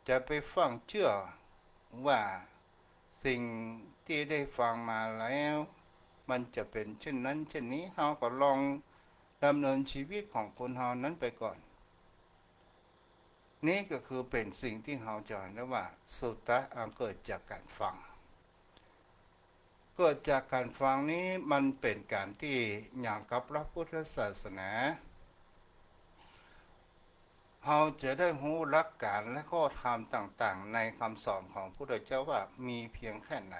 จะไปฟั่งเจื้อว่าสิ่งตี้ได้ฟังมาแล้ว มันจะเป๋นเจ้นนั้นเจ้นนี้ เฮาก็ลองดำเนินชีวิตของคนเฮานั้นไปก่อน นี่ก็คือเป๋นสิ่งตี้เฮาจะหันได้ว่า สุตตะ อันเกิดจากก๋านฟัง เกิดจากก๋านฟังนี้มันเป๋นก๋านตี้อย่างกับพระพุทธศาสนา เฮาจะได้ฮู้หลักก๋านและข้อธรรมต่างๆ ในกำสอนของพุทธเจ้าว่ามีเปียงแค่ไหน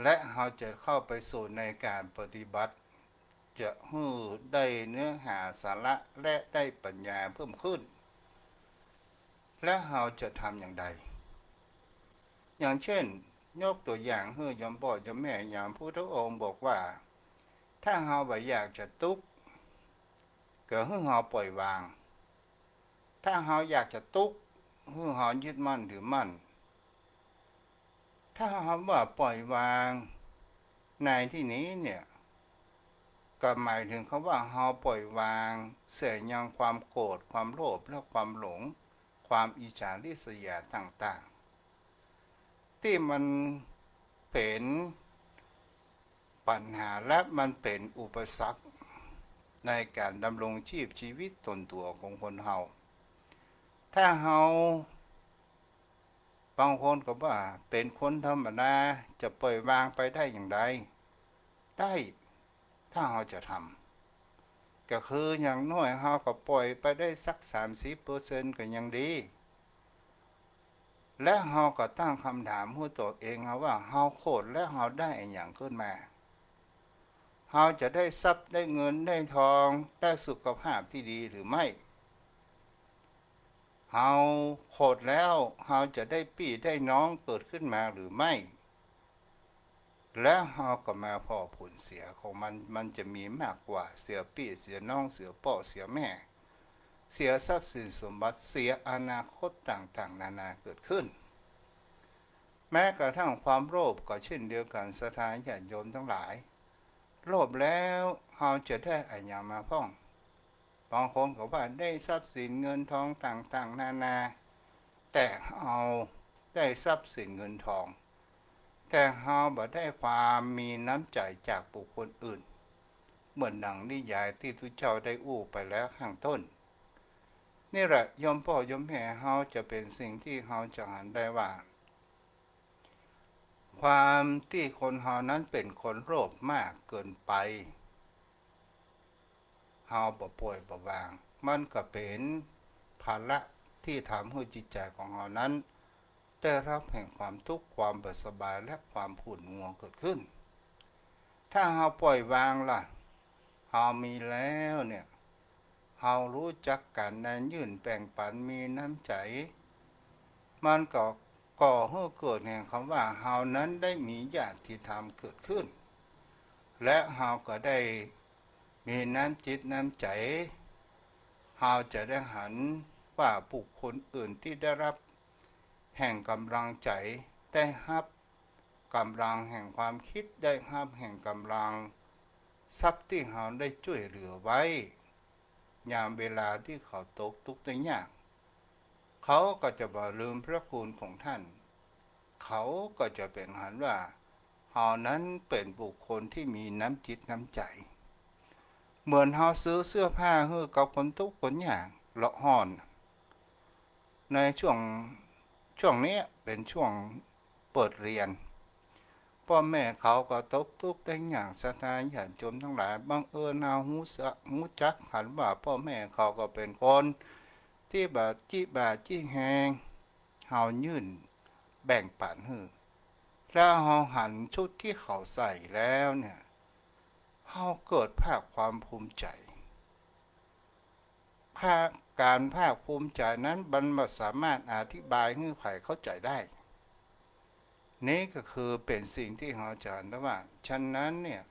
และเฮาจะเข้าไปสู่ในก๋านปฏิบัติ จะหื้อได้เนื้อหาสาระและได้ปัญญาเพิ่มขึ้น และเฮาจะทำอย่างใด อย่างเจ้น ยกตั๋วอย่างหื้อโยมป้อโยมแม่ อย่างพุทธองค์บอกว่า ถ้าเฮาบ่อยากจะตุ๊กข์ ก็หื้อเฮาปล่อยวาง ถ้าเฮาอยากจะตุ๊กข์ หื้อเฮายึดมั่นถือมั่น ถ้าเฮาว่าปล่อยวาง ในตี้นี้เนี่ย ก็หมายเถิงกำว่าเฮาปล่อยวางเสียยังความโกรธ ความโลภ และความหลง ความอิจฉาริษยาต่างๆ ตี้มันเป๋นปัญหาและมันเป๋นอุปสรรคในก๋านดำรงชีพชีวิตตนตั๋วของคนเฮา ถ้าเฮา บางคนก็ว่าเป๋นคนธรรมดา จะปล่อยวางไปได้อย่างใด ได้ ถ้าเฮาจะทำ ก็คืออย่างน้อยเฮาก็ปล่อยไปได้สักสามสิบเปอร์เซ็นต์ก็ยังดี และเฮาก็ตั้งกำถามหื้อตั๋วเองเฮาว่า เฮาโขดแล้วเฮาได้อะหยังขึ้นมา เฮาจะได้ทรัพย์ ได้เงิน ได้ทอง ได้สุขภาพตี้ดีหรือไม่ เฮาโขดแล้ว เฮาจะได้ปี้ได้น้องเกิดขึ้นมาหรือไม่ และเฮาก็มาผ่อผลเสียของมัน มันจะมีมากกว่า เสียปี้เสียน้อง เสียป้อเสียแม่ เสียทรัพย์สินสมบัติ เสียอนาคตต่างๆ นานาเกิดขึ้น แม้กระทั่งความโลภก็เช่นเดียวกั๋น ศรัทธาญาติโยมตังหลาย โลภแล้วเฮาจะได้อะหยังมาพ่อง บางคนก็ว่าได้ทรัพย์สินเงินทองต่างๆ นานา แต่เฮาได้ทรัพย์สินเงินทอง แต่เฮาบ่ได้ความมีน้ำใจ๋จากบุคคลอื่น เหมือนดังนิยายตี้ตุ๊เจ้าได้อู้ไปแล้วข้างต้น นี่แหละโยมป้อโยมแม่ เฮาจะเป๋นสิ่งตี้เฮาจะหันได้ว่า ความตี้คนเฮานั้นเป๋นคนโลภมากเกินไป เฮาบ่ปล่อยบ่วาง มันก็เป๋นภาระตี้ทำหื้อจิตใจ๋ของเฮานั้น ได้ฮับแห่งความตุ๊กข์ ความบ่สบาย และความขุ่นมัวเกิดขึ้น ถ้าเฮาปล่อยวางล่ะ เฮามีแล้วเนี่ย เฮาฮู้จักก๋านนำยื่นแบ่งปัน มีน้ำใจ๋ มันก็ก่อหื้อเกิดแห่งกำว่าเฮานั้นได้มีญาติธรรมเกิดขึ้น และเฮาก็ได้มีน้ำจิตน้ำใจ๋ เฮาจะได้หันว่าบุคคลอื่นตี้ได้ฮับแห่งก๋ำลังใจ๋ ได้ฮับก๋ำลังแห่งความกึ๊ด ได้ฮับแห่งก๋ำลังทรัพย์ตี้เฮาได้จ้วยเหลือไว้ ยามเวลาตี้เขาตกตุ๊กข์ได้ยาก เขาก็จะบ่ลืมพระคุณของต้าน เขาก็จะเป๋นหันว่าเฮานั้นเป๋นบุคคลตี้มีน้ำจิตน้ำใจ๋ เหมือนเฮาซื้อเสื้อผ้าหื้อกับคนตุ๊กข์คนยาก เลาะฮ่อน ในช่วง ช่วงเนี้ยเป๋นช่วงเปิดเรียน ป้อแม่เขาก็ตกตุ๊กข์ได้ยาก ศรัทธาญาติโยมตังหลาย บังเอิญเฮาฮู้สะ ฮู้จักหันว่าป้อแม่เขาก็เป๋นคนตี้บ่าจิบ่าจิแฮง เฮายื่นแบ่งปันหื้อ แล้วเฮาหันชุดตี้เขาใส่แล้วเนี่ย เฮาเกิดภาคความภูมิใจ๋ ภาค ก๋านภาคภูมิใจ๋นั้นมันบ่สามารถอธิบายหื้อใผเข้าใจ๋ได้ นี่ก็คือเป๋นสิ่งตี้เฮาจะหันได้ว่า ฉะนั้นเนี่ย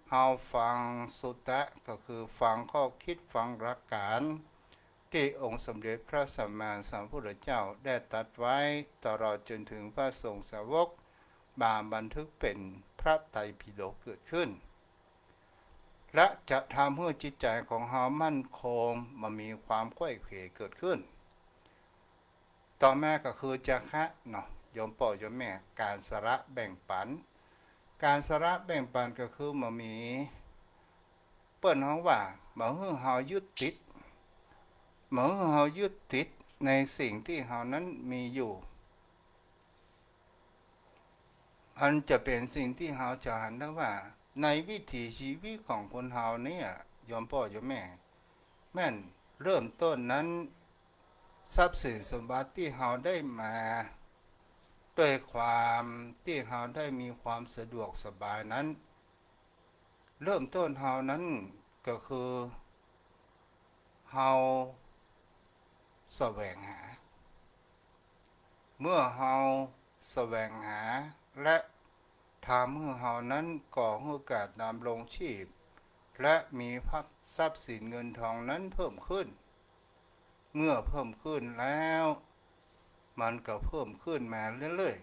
เฮาฟังสุตตะ ก็คือฟังข้อกึ๊ด ฟังหลักก๋าน ตี้องค์สมเด็จพระสัมมาสัมพุทธเจ้าได้ตรัสไว้ ตลอดจนเถิงพระสงฆ์สาวก มาบันทึกเป๋นพระไตรปิฎกเกิดขึ้น และจะทำหื้อจิตใจ๋ของเฮามั่นคง บ่มีความไขว้เขวเกิดขึ้น ต่อมาก็คือจาคะเนาะ โยมป้อโยมแม่ ก๋านสละแบ่งปัน ก๋านสละแบ่งปันก็คือบ่มี เปิ้นฮ้องว่า บ่หื้อเฮายึดติด บ่หื้อเฮายึดติดในสิ่งตี้เฮานั้นมีอยู่ อันจะเป๋นสิ่งตี้เฮาจะหันได้ว่า ในวิถีชีวิตของคนเฮาเนี่ย โยมป้อโยมแม่ แม่นเริ่มต้นนั้น ทรัพย์สินสมบัติตี้เฮาได้มา ด้วยความตี้เฮาได้มีความสะดวกสบายนั้น เริ่มต้นเฮานั้นก็คือ เฮาแสวงหา เมื่อเฮาแสวงหา และทำหื้อเฮานั้นก่อหื้อก๋านดำรงชีพ และมีทรัพย์สินเงินทองนั้นเพิ่มขึ้น เมื่อเพิ่มขึ้นแล้ว มันก็เพิ่มขึ้นมาเรื่อย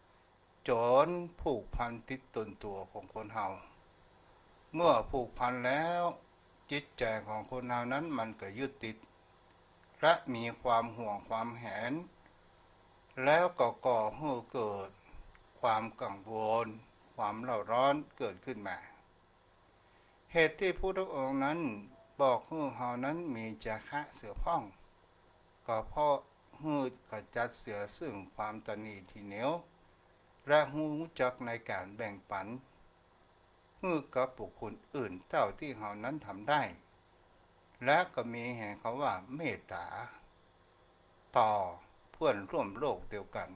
ๆ จ๋นผูกพันติดตนตั๋วของคนเฮา เมื่อผูกพันแล้ว จิตใจ๋ของคนเฮานั้นมันก็ยึดติด และมีความหวงความแหน แล้วก็ก่อหื้อเกิดความกังวล ความเร่าร้อนเกิดขึ้นมา เหตุตี้พุทธองค์นั้นบอกหื้อเฮานั้นมีจาคะเสียพ่อง ก็เพราะหื้อขจัดเสียซึ่งความตระหนี่ถี่เหนียว และฮู้จักในก๋านแบ่งปัน หื้อกับบุคคลอื่นเต้าตี้เฮานั้นทำได้ และก็มีแห่งคำว่าเมตต๋า ต่อเปื้อนร่วมโลกเดียวกั๋น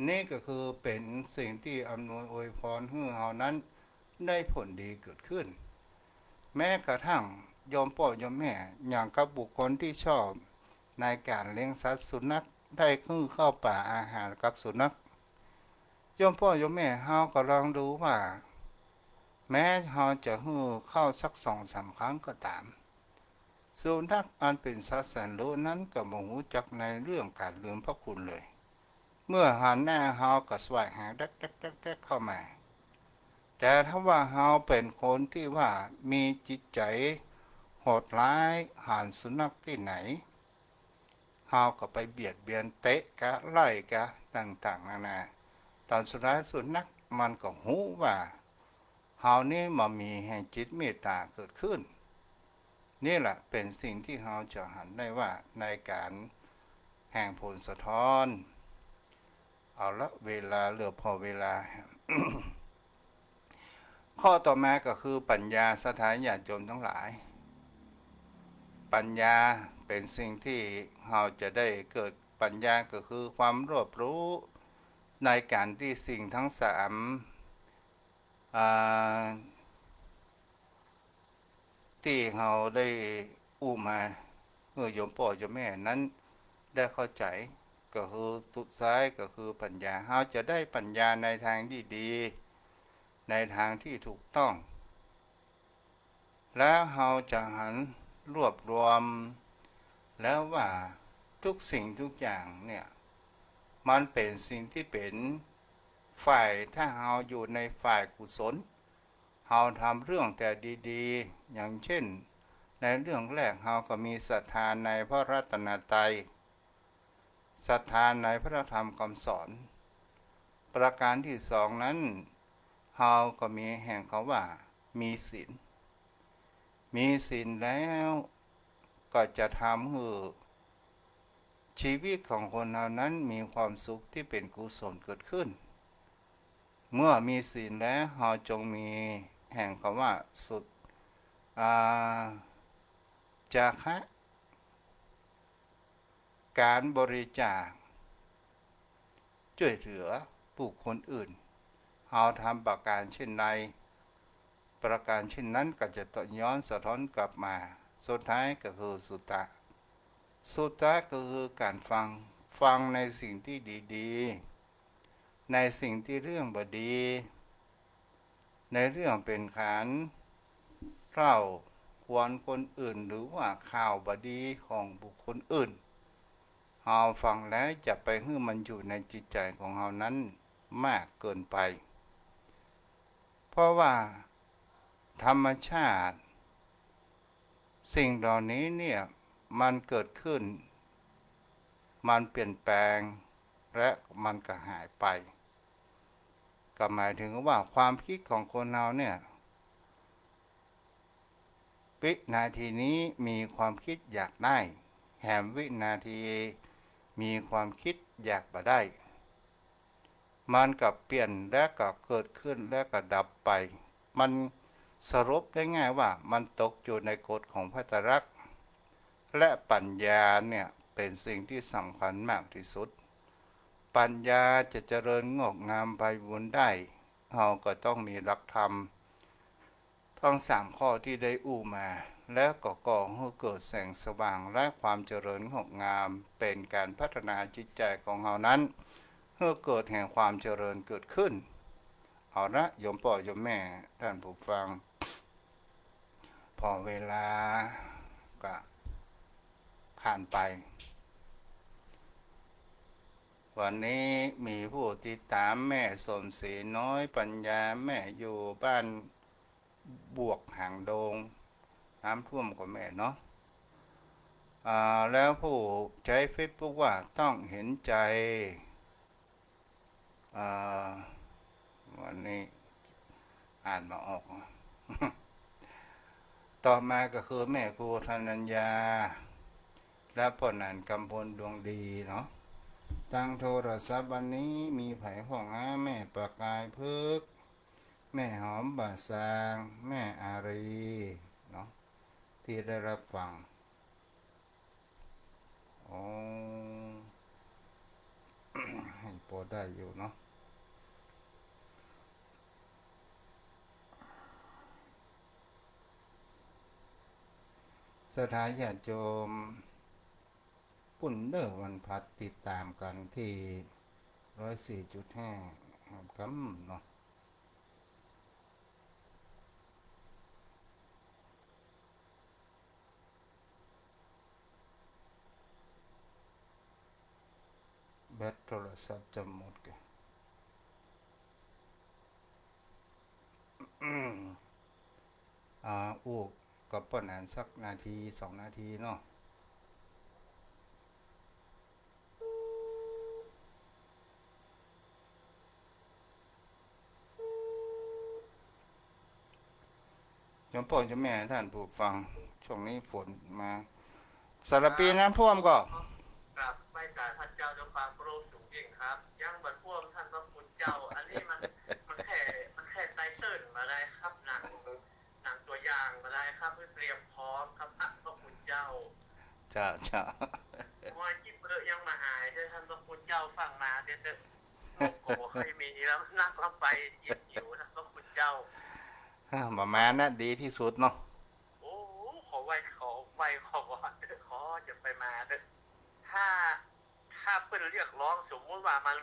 นี่ก็คือเป๋นสิ่งตี้อำนวยอวยพรหื้อเฮานั้นได้ผลดีเกิดขึ้น แม้กระทั่งโยมป้อโยมแม่ อย่างกับบุคคลตี้ชอบในก๋านเลี้ยงสัตว์สุนัข ได้หื้อข้าวป๋าอาหารกับสุนัข โยมป้อโยมแม่ เฮาก็ลองดูว่า แม้เฮาจะหื้อข้าวสักสองสามครั้งก็ต๋าม สุนัขอันเป๋นสัตว์แสนรู้นั้นก็บ่ฮู้จักในเรื่องก๋านลืมพระคุณเลย เมื่อหันหน้าเฮาก็สวายหางแต๊กๆๆๆ เข้ามา แต่ถ้าว่าเฮาเป๋นคนตี้ว่ามีจิตใจ๋โหดร้าย หันสุนัขตี้ไหน เฮาก็ไปเบียดเบียน เตะกะ ไล่กะ ต่างๆ นานา ต๋อนสุดท้ายสุนัขมันก็ฮู้ว่า เฮานี้บ่มีแห่งจิตเมตต๋าเกิดขึ้น นี่แหละเป๋นสิ่งตี้เฮาจะหันได้ว่าในก๋านแห่งผลสะท้อน เอาละ เวลาเหลือผ่อเวลา ข้อต่อมาก็คือปัญญา ศรัทธาญาติโยมตังหลาย ปัญญาเป๋นสิ่งตี้เฮาจะได้เกิด ปัญญาก็คือความรอบรู้ในก๋านตี้สิ่งตังสาม อ่า ตี้เฮาได้อู้มา หื้อโยมป้อโยมแม่นั้นได้เข้าใจ๋ ก็คือสุดท้ายก็คือปัญญา เฮาจะได้ปัญญาในตางตี้ดี ในตางตี้ถูกต้อง แล้วเฮาจะหันรวบรวม แล้วว่าทุกสิ่งทุกอย่างเนี่ย มันเป๋นสิ่งตี้เป๋นฝ่าย ถ้าเฮาอยู่ในฝ่ายกุศล เฮาทำเรื่องแต่ดีๆ อย่างเช่น ในเรื่องแรกเฮาก็มีศรัทธาในพระรัตนตรัย ศรัทธาในพระธรรมคำสอน ประการตี้สองนั้น เฮาก็มีแห่งคำว่ามีศีล มีศีลแล้วก็จะทำหื้อชีวิตของคนเฮานั้นมีความสุขตี้เป๋นกุศลเกิดขึ้น เมื่อมีศีลแล้ว เฮาจงมีแห่งคำว่าสุด อ่า จาคะ ก๋านบริจาค จ้วยเหลือบุคคลอื่น เฮาทำประการเช่นใด ประการเช่นนั้นก็จะย้อนสะท้อนกลับมา สุดท้ายก็คือสุตตะ สุตตะก็คือก๋านฟัง ฟังในสิ่งตี้ดีๆ ในสิ่งตี้เรื่องบ่ดี ในเรื่องเป๋นก๋านเล่า ควรคนอื่น หรือว่าข่าวบ่ดีของบุคคลอื่น เฮาฟังแล้วจะไปหื้อมันอยู่ในจิตใจ๋ของเฮานั้นมากเกินไป เพราะว่าธรรมชาติ สิ่งเหล่านี้เนี่ย มันเกิดขึ้น มันเปลี่ยนแปลง และมันก็หายไป ก็หมายถึงว่าความคิดของคนเฮาเนี่ย วินาทีนี้มีความคิดอยากได้ แหมวินาทีมีความคิดอยากบ่ได้ มันก็เปลี่ยนและก็เกิดขึ้นและก็ดับไป มันสรุปได้ง่ายว่ามันตกอยู่ในกฎของพระไตรลักษณ์ และปัญญาเนี่ยเป็นสิ่งที่สำคัญมากที่สุด ปัญญาจะเจริญงอกงามไพบูลย์ได้ เฮาก็ต้องมีหลักธรรม ทั้งสามข้อที่ได้อู้มา แล้วก็ก่อหื้อเกิดแสงสว่างและความเจริญงอกงาม เป็นการพัฒนาจิตใจ๋ของเฮานั้น หื้อเกิดแห่งความเจริญเกิดขึ้น เอาละ โยมป้อโยมแม่ท่านผู้ฟัง ผ่อเวลาก็ผ่านไป วันนี้มีผู้ติดตามแม่สมศรีน้อยปัญญา แม่อยู่บ้านบวกหางดง น้ำท่วมก่อแม่เนาะ อ่า แล้วผู้ใจ๊เฟซบุ๊กว่าต้องเห็นใจ๋ อ่า วันนี้อ่านบ่ออก ต่อมาก็คือแม่ครูธนัญญา และป้อหนานกำพลดวงดีเนาะ ตางโทรศัพท์วันนี้มีใผฮ้อง อา แม่ประกายพฤกษ์ แม่หอมบ่าซาง แม่อารีเนาะ ตี้ได้ฮับฟัง อ๋อ พอได้อยู่เนาะ ศรัทธาญาติโยม ปุ้นเด้อวันพฤหัส ติดต๋ามกั๋นตี้ ร้อยสี่จุดห้า แหมกำเนาะ แบตโทรศัพท์จะหมดแก่ อ่า อู้กับป้อหนานสักนาทีสองนาทีเนาะ โยมป้อโยมแม่ท่านผู้ฟัง ช่วงนี้ฝนมา สารภีน้ำท่วมก่อ ครับ ไหว้สาท่านเจ้าด้วยความเคารพสูงยิ่งครับ ยังบ่ท่วมท่านพระคุณเจ้า อันนี้มัน มันแค่ มันแค่ไตเติ้ลบ่ได้ครับ หนัง หนังตั๋วอย่างบ่ได้ครับ เพื่อเตรียมพร้อมครับ ท่านพระคุณเจ้า เจ้า เจ้า โอ้ย จิ๊บเอ้ย ยังบ่หายเด้อท่านพระคุณเจ้า ฟังมาเด้อเด้อ นกก็บ่เคยมีแล้ว นักลำไปเจียดหิว ท่านพระคุณเจ้า อ่า ประมาณนั้นดีที่สุดเนาะ โอ้ ขอไหว้ ขอไหว้ ขอวอนเถอะ ขอจะไปมาเถอะ ถ้า ถ้าเปิ้นเรียกร้อง สมมุติว่ามัน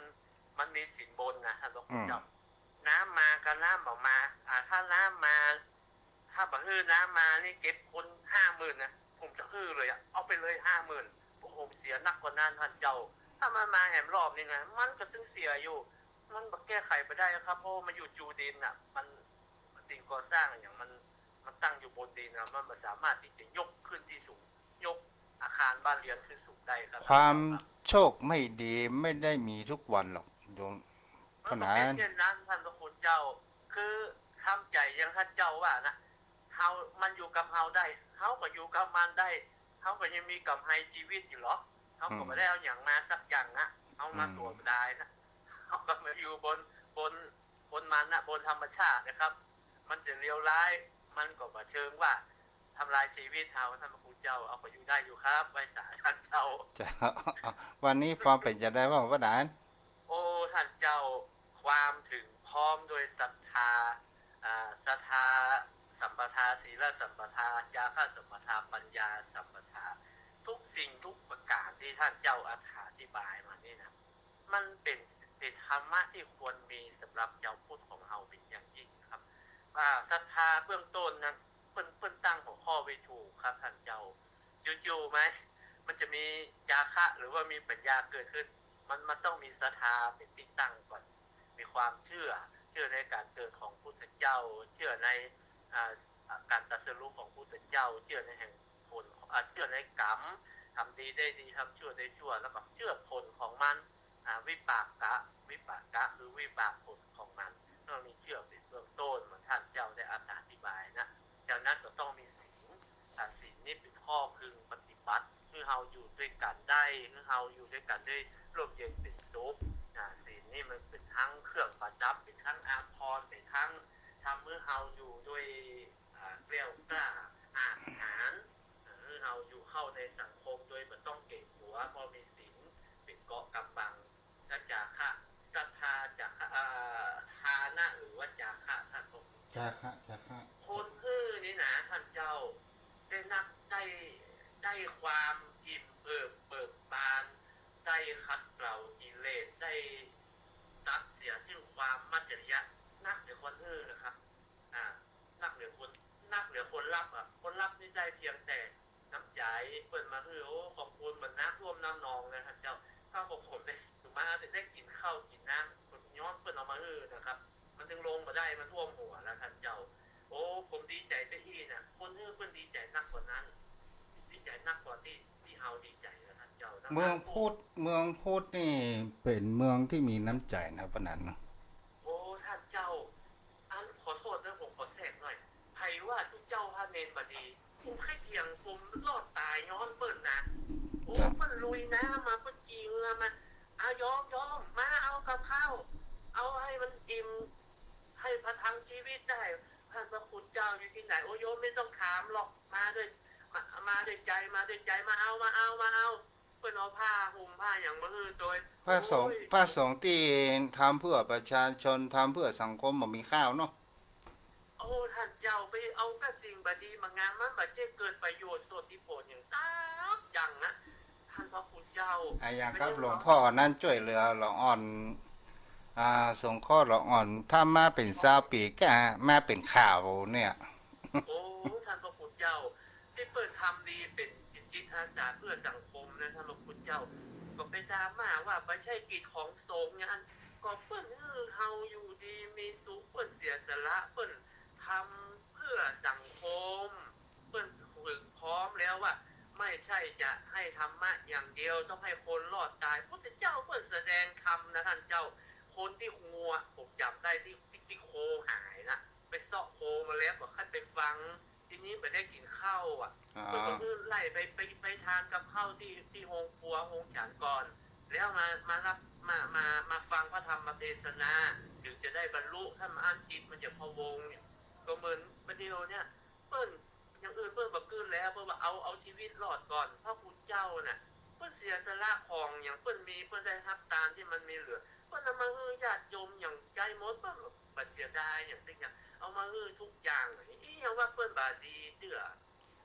มันมีสินบนนะ ท่านพระคุณเจ้า อืม น้ำมากับน้ำบ่มา อ่า ถ้าน้ำมา ถ้าบ่หื้อน้ำมานี่เก็บคนห้าหมื่นนะ ผมจะหื้อเลยอะ เอาไปเลยห้าหมื่น ผมเสียหนักกว่านั้นท่านเจ้า ถ้ามันมาแหมรอบนี้นะ มันก็ตึงเสียอยู่ มันบ่แก้ไขบ่ได้ครับ เพราะว่ามันอยู่จูดินน่ะ มัน สิ่งก่อสร้างอะหยังมัน มันตั้งอยู่บนดินน่ะ มันบ่สามารถตี้จะยกขึ้นตี้สูง ยกอาคารบ้านเรือนขึ้นสูงได้ครับ ความโชคไม่ดีไม่ได้มีทุกวันหรอกโยม มันบ่เป๋นเจ้นนั้นท่านพระคุณเจ้า คือทำใจ๋อย่างท่านเจ้าว่านะ เฮา มันอยู่กับเฮาได้ เฮาก็อยู่กับมันได้ เฮาก็ยังมีก๋ำไรจีวิตอยู่หรอก เฮาก็ อืม บ่ได้เอาหยังมาสักอย่างนะ เฮามา อืม ตั๋วบ่ดายนะ เฮาก็มาอยู่บน บน บนมันนะ บนธรรมชาตินะครับ มันจะเลวร้าย มันก็บ่เชิงว่าทำลายจีวิตเฮา ท่านพระคุณเจ้า เอาก็อยู่ได้อยู่ครับ ไหว้สาท่านเจ้า เจ้า วันนี้ความเป๋นจะไดบ้างป้อหนาน โอ้ ท่านเจ้า ความถึงพร้อมด้วยศรัทธา อ่า ศรัทธาสัมปทา ศีลสัมปทา จาคะสัมปทา ปัญญาสัมปทา ทุกสิ่งทุกประการที่ท่านเจ้าอธิบายมานี่นะ มันเป๋น เป๋นธรรมะที่ควรมีสำหรับจาวพุทธของเฮาเป๋นอย่างยิ่งครับ อ่า ศรัทธาเบื้องต้นนะ เปิ้น เปิ้นตั้งหัวข้อไว้ถูกครับต้านเจ้า อยู่ๆ ไหม มันจะมีจาคะหรือว่ามีปัญญาเกิดขึ้น มัน มันต้องมีศรัทธาเป๋นตี้ตั้งก่อน มีความเจื้อ เจื้อในก๋านเกิดของพุทธเจ้า เจื้อใน อ่า ก๋านตรัสรู้ของพุทธเจ้า เจื้อในแห่งผล อ่า เจื้อในกรรม ทำดีได้ดี ทำชั่วได้ชั่ว แล้วก็เจื้อผลของมัน อ่า วิปากะ วิปากะ คือวิบากผลของมัน ต้องมีเจื้อเป๋นเบื้องต้น เหมือนต้านเจ้าได้อธิบายนะ จากนั้นก็ต้องมีศีล อ่า ศีลนี่เป๋นข้อพึงปฏิบัติ หื้อเฮาอยู่ตวยกั๋นได้ หื้อเฮาอยู่ตวยกั๋นได้ร่มเย็นเป๋นสุข อ่า ศีลนี่มันเป๋นตึงเครื่องประดับ เป๋นตึงอาภรณ์ เป๋นตึงทำหื้อเฮาอยู่ตวย อ่า แกล้วกล้า อาจหาญ อ่า หื้อเฮาอยู่เข้าในสังคมโดยบ่ต้องเก๋งกั๋ว เพราะมีศีลเป๋นเกราะกำบัง และจาคะ ศรัทธา จาคะ เอ่อ ทานะหรือว่าจาคะ ต้านพ่อครู จาคะ จาคะ คนหื้อนี่นะต้านเจ้า ได้นับ ได้ ได้ความอิ่มเอิบเบิกบาน ได้ขัดเกลากิเลส ได้ตัดเสียซึ่งความมัจฉริยะ นักเหลือคนหื้อนะครับ อ่า นักเหลือคน นักเหลือคนฮับอะ คนฮับนี่ได้เพียงแต่น้ำใจ๋ เปิ้นมาหื้อ โอ้ ขอบคุณ เหมือนน้ำท่วมน้ำนองนะต้านเจ้า ถ้าของผมเนี่ย ส่วนมากจะได้กิ๋นข้าวกิ๋นน้ำ ย้อนเปิ้นเอามาหื้อนะครับ มันตึงลงบ่ได้ มันท่วมหัวแล้วต้านเจ้า โอ้ ผมดีใจ๋ไปอี้นะ คนหื้อเปิ้นดีใจ๋นักกว่านั้น ดีใจ๋นักกว่าตี้ ตี้เฮาดีใจ๋นะต้านเจ้านะ เมืองพุทธ เมืองพุทธนี่เป๋นเมืองตี้มีน้ำใจ๋นะ ปะนั้นนะ โอ้ ต้านเจ้า อันขอโต้ษนะ ผมขอแซกหน่อย ใผว่าตุ๊เจ้าพระเณรบ่ดี ผมใค่เถียง ผมรอดต๋ายย้อนเปิ้นนะ โอ้ ครับ เปิ้นลุยน้ำมา เปิ้นจีเฮือมา อ่ะ โยม โยม มาเอากับข้าว เอาหื้อมันอิ่ม หื้อประทังชีวิตได้ ต้านพระคุณเจ้าอยู่ตี้ไหน โอ้ โยมไม่ต้องถามหรอก มาด้วย มา มาด้วยใจ๋ มาด้วยใจ๋ มาเอา มาเอา มาเอา เปิ้นเอาผ้าห่มผ้าหยังมาหื้อตวย พระสงฆ์ โอ้ย พระสงฆ์ตี้ทำเพื่อประชาชน ทำเพื่อสังคม บ่มีข้าวเนาะ โอ้ ต้านเจ้า ไปเอาก้าสิ่งบ่ดีบ่งาม มันบ่ใจ้เกิดประโยชน์ โสติผลหยังสักอย่างนะ ต้านพระคุณเจ้า อะหยังกับหลวงพ่อนั้นจ้วยเหลือหลวงอ่อน อ่า สงเคราะห์หลวงอ่อน ทำมาเป๋นซาวปี๋ ก็มาเป๋นข่าวเนี่ย โอ้ ต้านพระคุณเจ้า ตี้เปิ้นทำดีเป๋นจิตอาสาเพื่อสังคมนะ ต้านพระคุณเจ้า ก็ไปดราม่าว่าบ่ใจ้กิจของสงฆ์อย่างนั้น ก็เปิ้นหื้อเฮาอยู่ดีมีสุข เปิ้นเสียสละ เปิ้นทำเพื่อสังคม เปิ้นถึงพร้อมแล้วว่า ไม่ใช่จะให้ธรรมะอย่างเดียว ต้องให้คนรอดต๋าย พุทธเจ้าเปิ้นแสดงธรรมนะต้านเจ้า คนตี้งัว ผมจ๋ำได้ตี้ ตี้ ตี้โคหายนะ ไปเซาะโคมาแล้วก็ใค่ไปฟัง ทีนี้บ่ได้กิ๋นข้าวอะ อ๋อ เปิ้นก็หื้อไล่ไป ไป ไปทานกับข้าวตี้ ตี้โฮงครัวโฮงฉันก่อน แล้วมา มาฮับ มา มา มาฟังพระธรรมเทศนา ถึงจะได้บรรลุ ถ้าบ่อั้นจิตมันจะพะวงเนี่ย ก็เหมือนบ่าเดี่ยวเนี่ย เปิ้น อย่างอื่นเปิ้นบ่กึ๊ดแล้ว เปิ้นว่าเอา เอาชีวิตรอดก่อน พระคุณเจ้าน่ะ เปิ้นเสียสละของหยังเปิ้นมี เปิ้นได้ฮับตานตี้มันมีเหลือ เปิ้นเอามาหื้อญาติโยมอย่างใจ๋หมด เปิ้นบ่เสียดายหยังสักอย่าง เอามาหื้อทุกอย่าง อี้ ยังว่าเปิ้นบ่ดีเตื้อ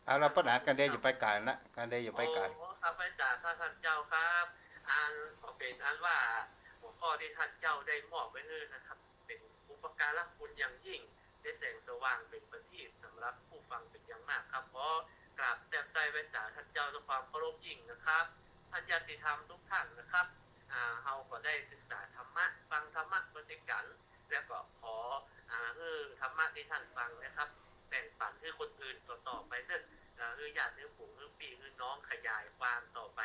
เอาละ เปิ้นอาจ กาเดย์อย่าไปไก๋นะ กาเดย์อย่าไปไก๋ โอ้ ครับ ไหว้สาต้านเจ้าครับ อันก็เป๋นอันว่า หัวข้อตี้ต้านเจ้าได้มอบไว้หื้อนะครับ เป๋นอุปการะคุณอย่างยิ่ง ได้แสงสว่างเป๋นประทีปสำหรับผู้ฟังเป๋นอย่างมากครับ ขอกราบแต้มใต้ไหว้สาต้านเจ้าด้วยความเคารพยิ่งนะครับ ต้านญาติธรรมทุกท่านนะครับ อ่า เฮาก็ได้ศึกษาธรรมะ ฟังธรรมะไปตวยกั๋น แล้วก็ขอ อ่า หื้อธรรมะตี้ต้านฟังนะครับ แบ่งปั๋นหื้อคนอื่นต่อๆ ไปเต๊อะ อ่า หื้อญาติ หื้อฝูง หื้อปี้ หื้อน้อง ขยายความต่อไป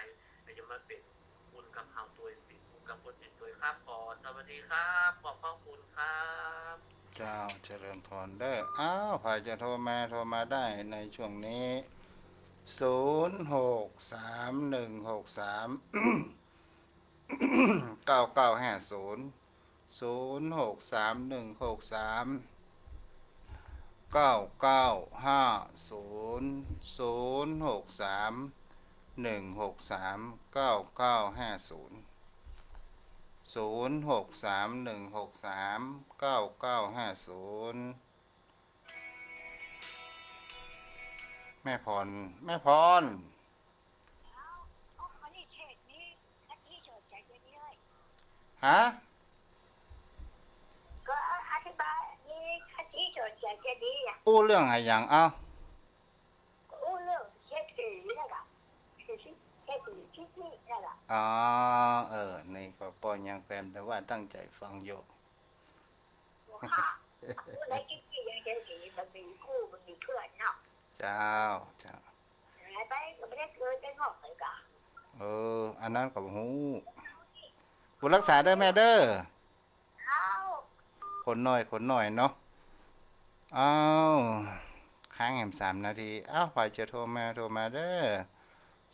ก็จะมาเป๋น บุญกับเฮาตวย เป๋นบุญกับคนอื่นตวยครับ ขอสวัสดีครับ ขอบพระคุณครับ เจ้า เจริญพรเด้อ อ้าว ใผจะโทรมา โทรมาได้ในช่วงนี้ ศูนย์หกสามหนึ่งหกสาม เก้าเก้าห้าศูนย์ ศูนย์หกสามหนึ่งหกสาม เก้าเก้าห้าศูนย์ ศูนย์หกสามหนึ่งหกสาม เก้าเก้าห้าศูนย์ ศูนย์หกสามหนึ่งหกสาม เก้าเก้าห้าศูนย์ แม่พร แม่พร ฮะ ก็อธิบาย มีคติจดใจจะดีอะ อู้เรื่องอะหยัง เอ้า นี่แหละ อ๋อ เออ นี่ก็ป้อยังแฟม แต่ว่าตั้งใจ๋ฟังอยู่ หัวข้อ อะไรที่ยังจะเห็นมันมีคู่ มันมีเพื่อนเนาะ เจ้า เจ้า ไปก็ไม่ได้เคยไปงอกเลยกะ เออ อันนั้นก็ฮู้ บุญรักษาเด้อแม่เด้อ เอ้า คนน้อย คนน้อยเนาะ เอ้า ค้างแหมสามนาที เอ้า ใผจะโทรมา โทรมาเด้อ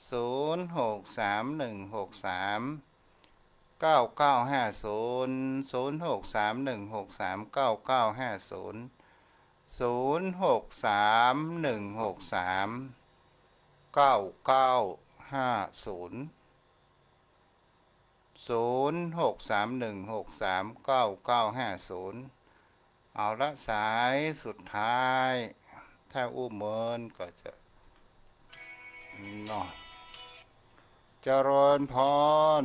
ศูนย์หกสามหนึ่งหกสามเก้าเก้าห้าศูนย์ ศูนย์หกสามหนึ่งหกสามเก้าเก้าห้าศูนย์ ศูนย์หกสามหนึ่งหกสามเก้าเก้าห้าศูนย์ ศูนย์หกสามหนึ่งหกสามเก้าเก้าห้าศูนย์ เอาละ สายสุดท้าย ถ้าอู้เมินก็จะ เนาะ เจริญพร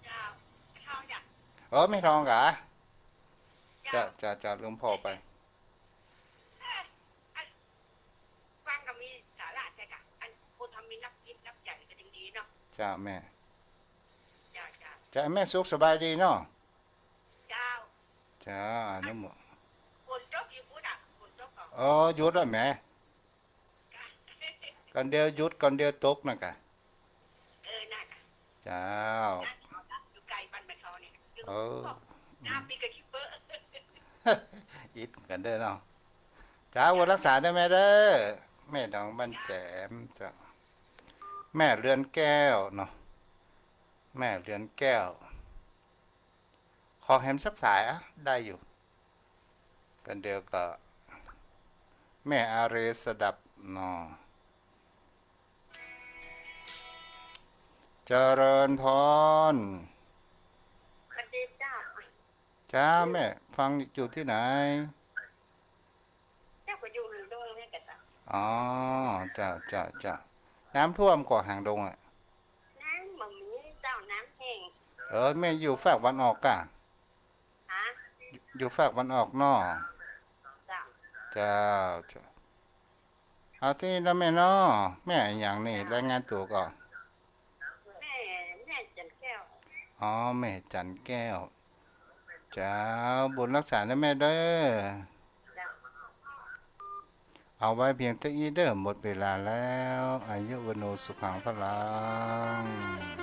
เจ้า เจ้าจ้ะ เออ แม่ทองกะ เจ้า จะ จะ จะลืมพ่อไป เอ้อ อัน ฟังก็มีสาระใจ้กะ อันคนทำมีนับจิตนับใจ๋ก็ยังดีเนาะ เจ้าแม่ เจ้า เจ้า เจ้าแม่ สุขสบายดีเนาะ เจ้า เจ้า อนุโม ฝนตกอยู่พุ้นน่ะ ฝนตกก่อน เออ หยุดแล้วแหม ก่อนเดียวหยุด ก่อนเดียวตกนั่นกะ เออ นั่นน่ะ เจ้า นั่นเอาละ อยู่ไกลบ้านแม่ทองเนี่ย เออ น้ำมีกะทิเปิ้ล อิดกั๋นเด้อเนาะ เจ้า บุญรักษาเด้อแม่เด้อ แม่ทองบ้านแจ๋มเจ้า แม่เรือนแก้วเนาะ แม่เรือนแก้ว ขอแหมสักสายอะ ได้อยู่ ก่อนเดียวก็ แม่อารีสดับเนาะ เจริญพร สวัสดีเจ้า จ้าแม่ ฟังอยู่ตี้ไหน เจ้าก็อยู่หางดงเนี่ยกะเจ้า อ๋อ เจ้า เจ้า เจ้า น้ำท่วมก่อหางดงอะ น้ำบ่มีเจ้า น้ำแห้ง เออ แม่อยู่ฝากวันออกก่ะ ฮะ อยู่ฝากวันออกเนาะ เจ้า เจ้า เจ้า เอาตี้นี่นะแม่เนาะ แม่อะหยังนี่ รายงานตั๋วก่อ แม่ แม่จันแก้ว อ๋อ แม่จันแก้ว เจ้า บุญรักษาเด้อแม่เด้อ เจ้า เอาไว้เพียงเต้าอี้เด้อ หมดเวลาแล้ว อายุวัณโณสุขังพลัง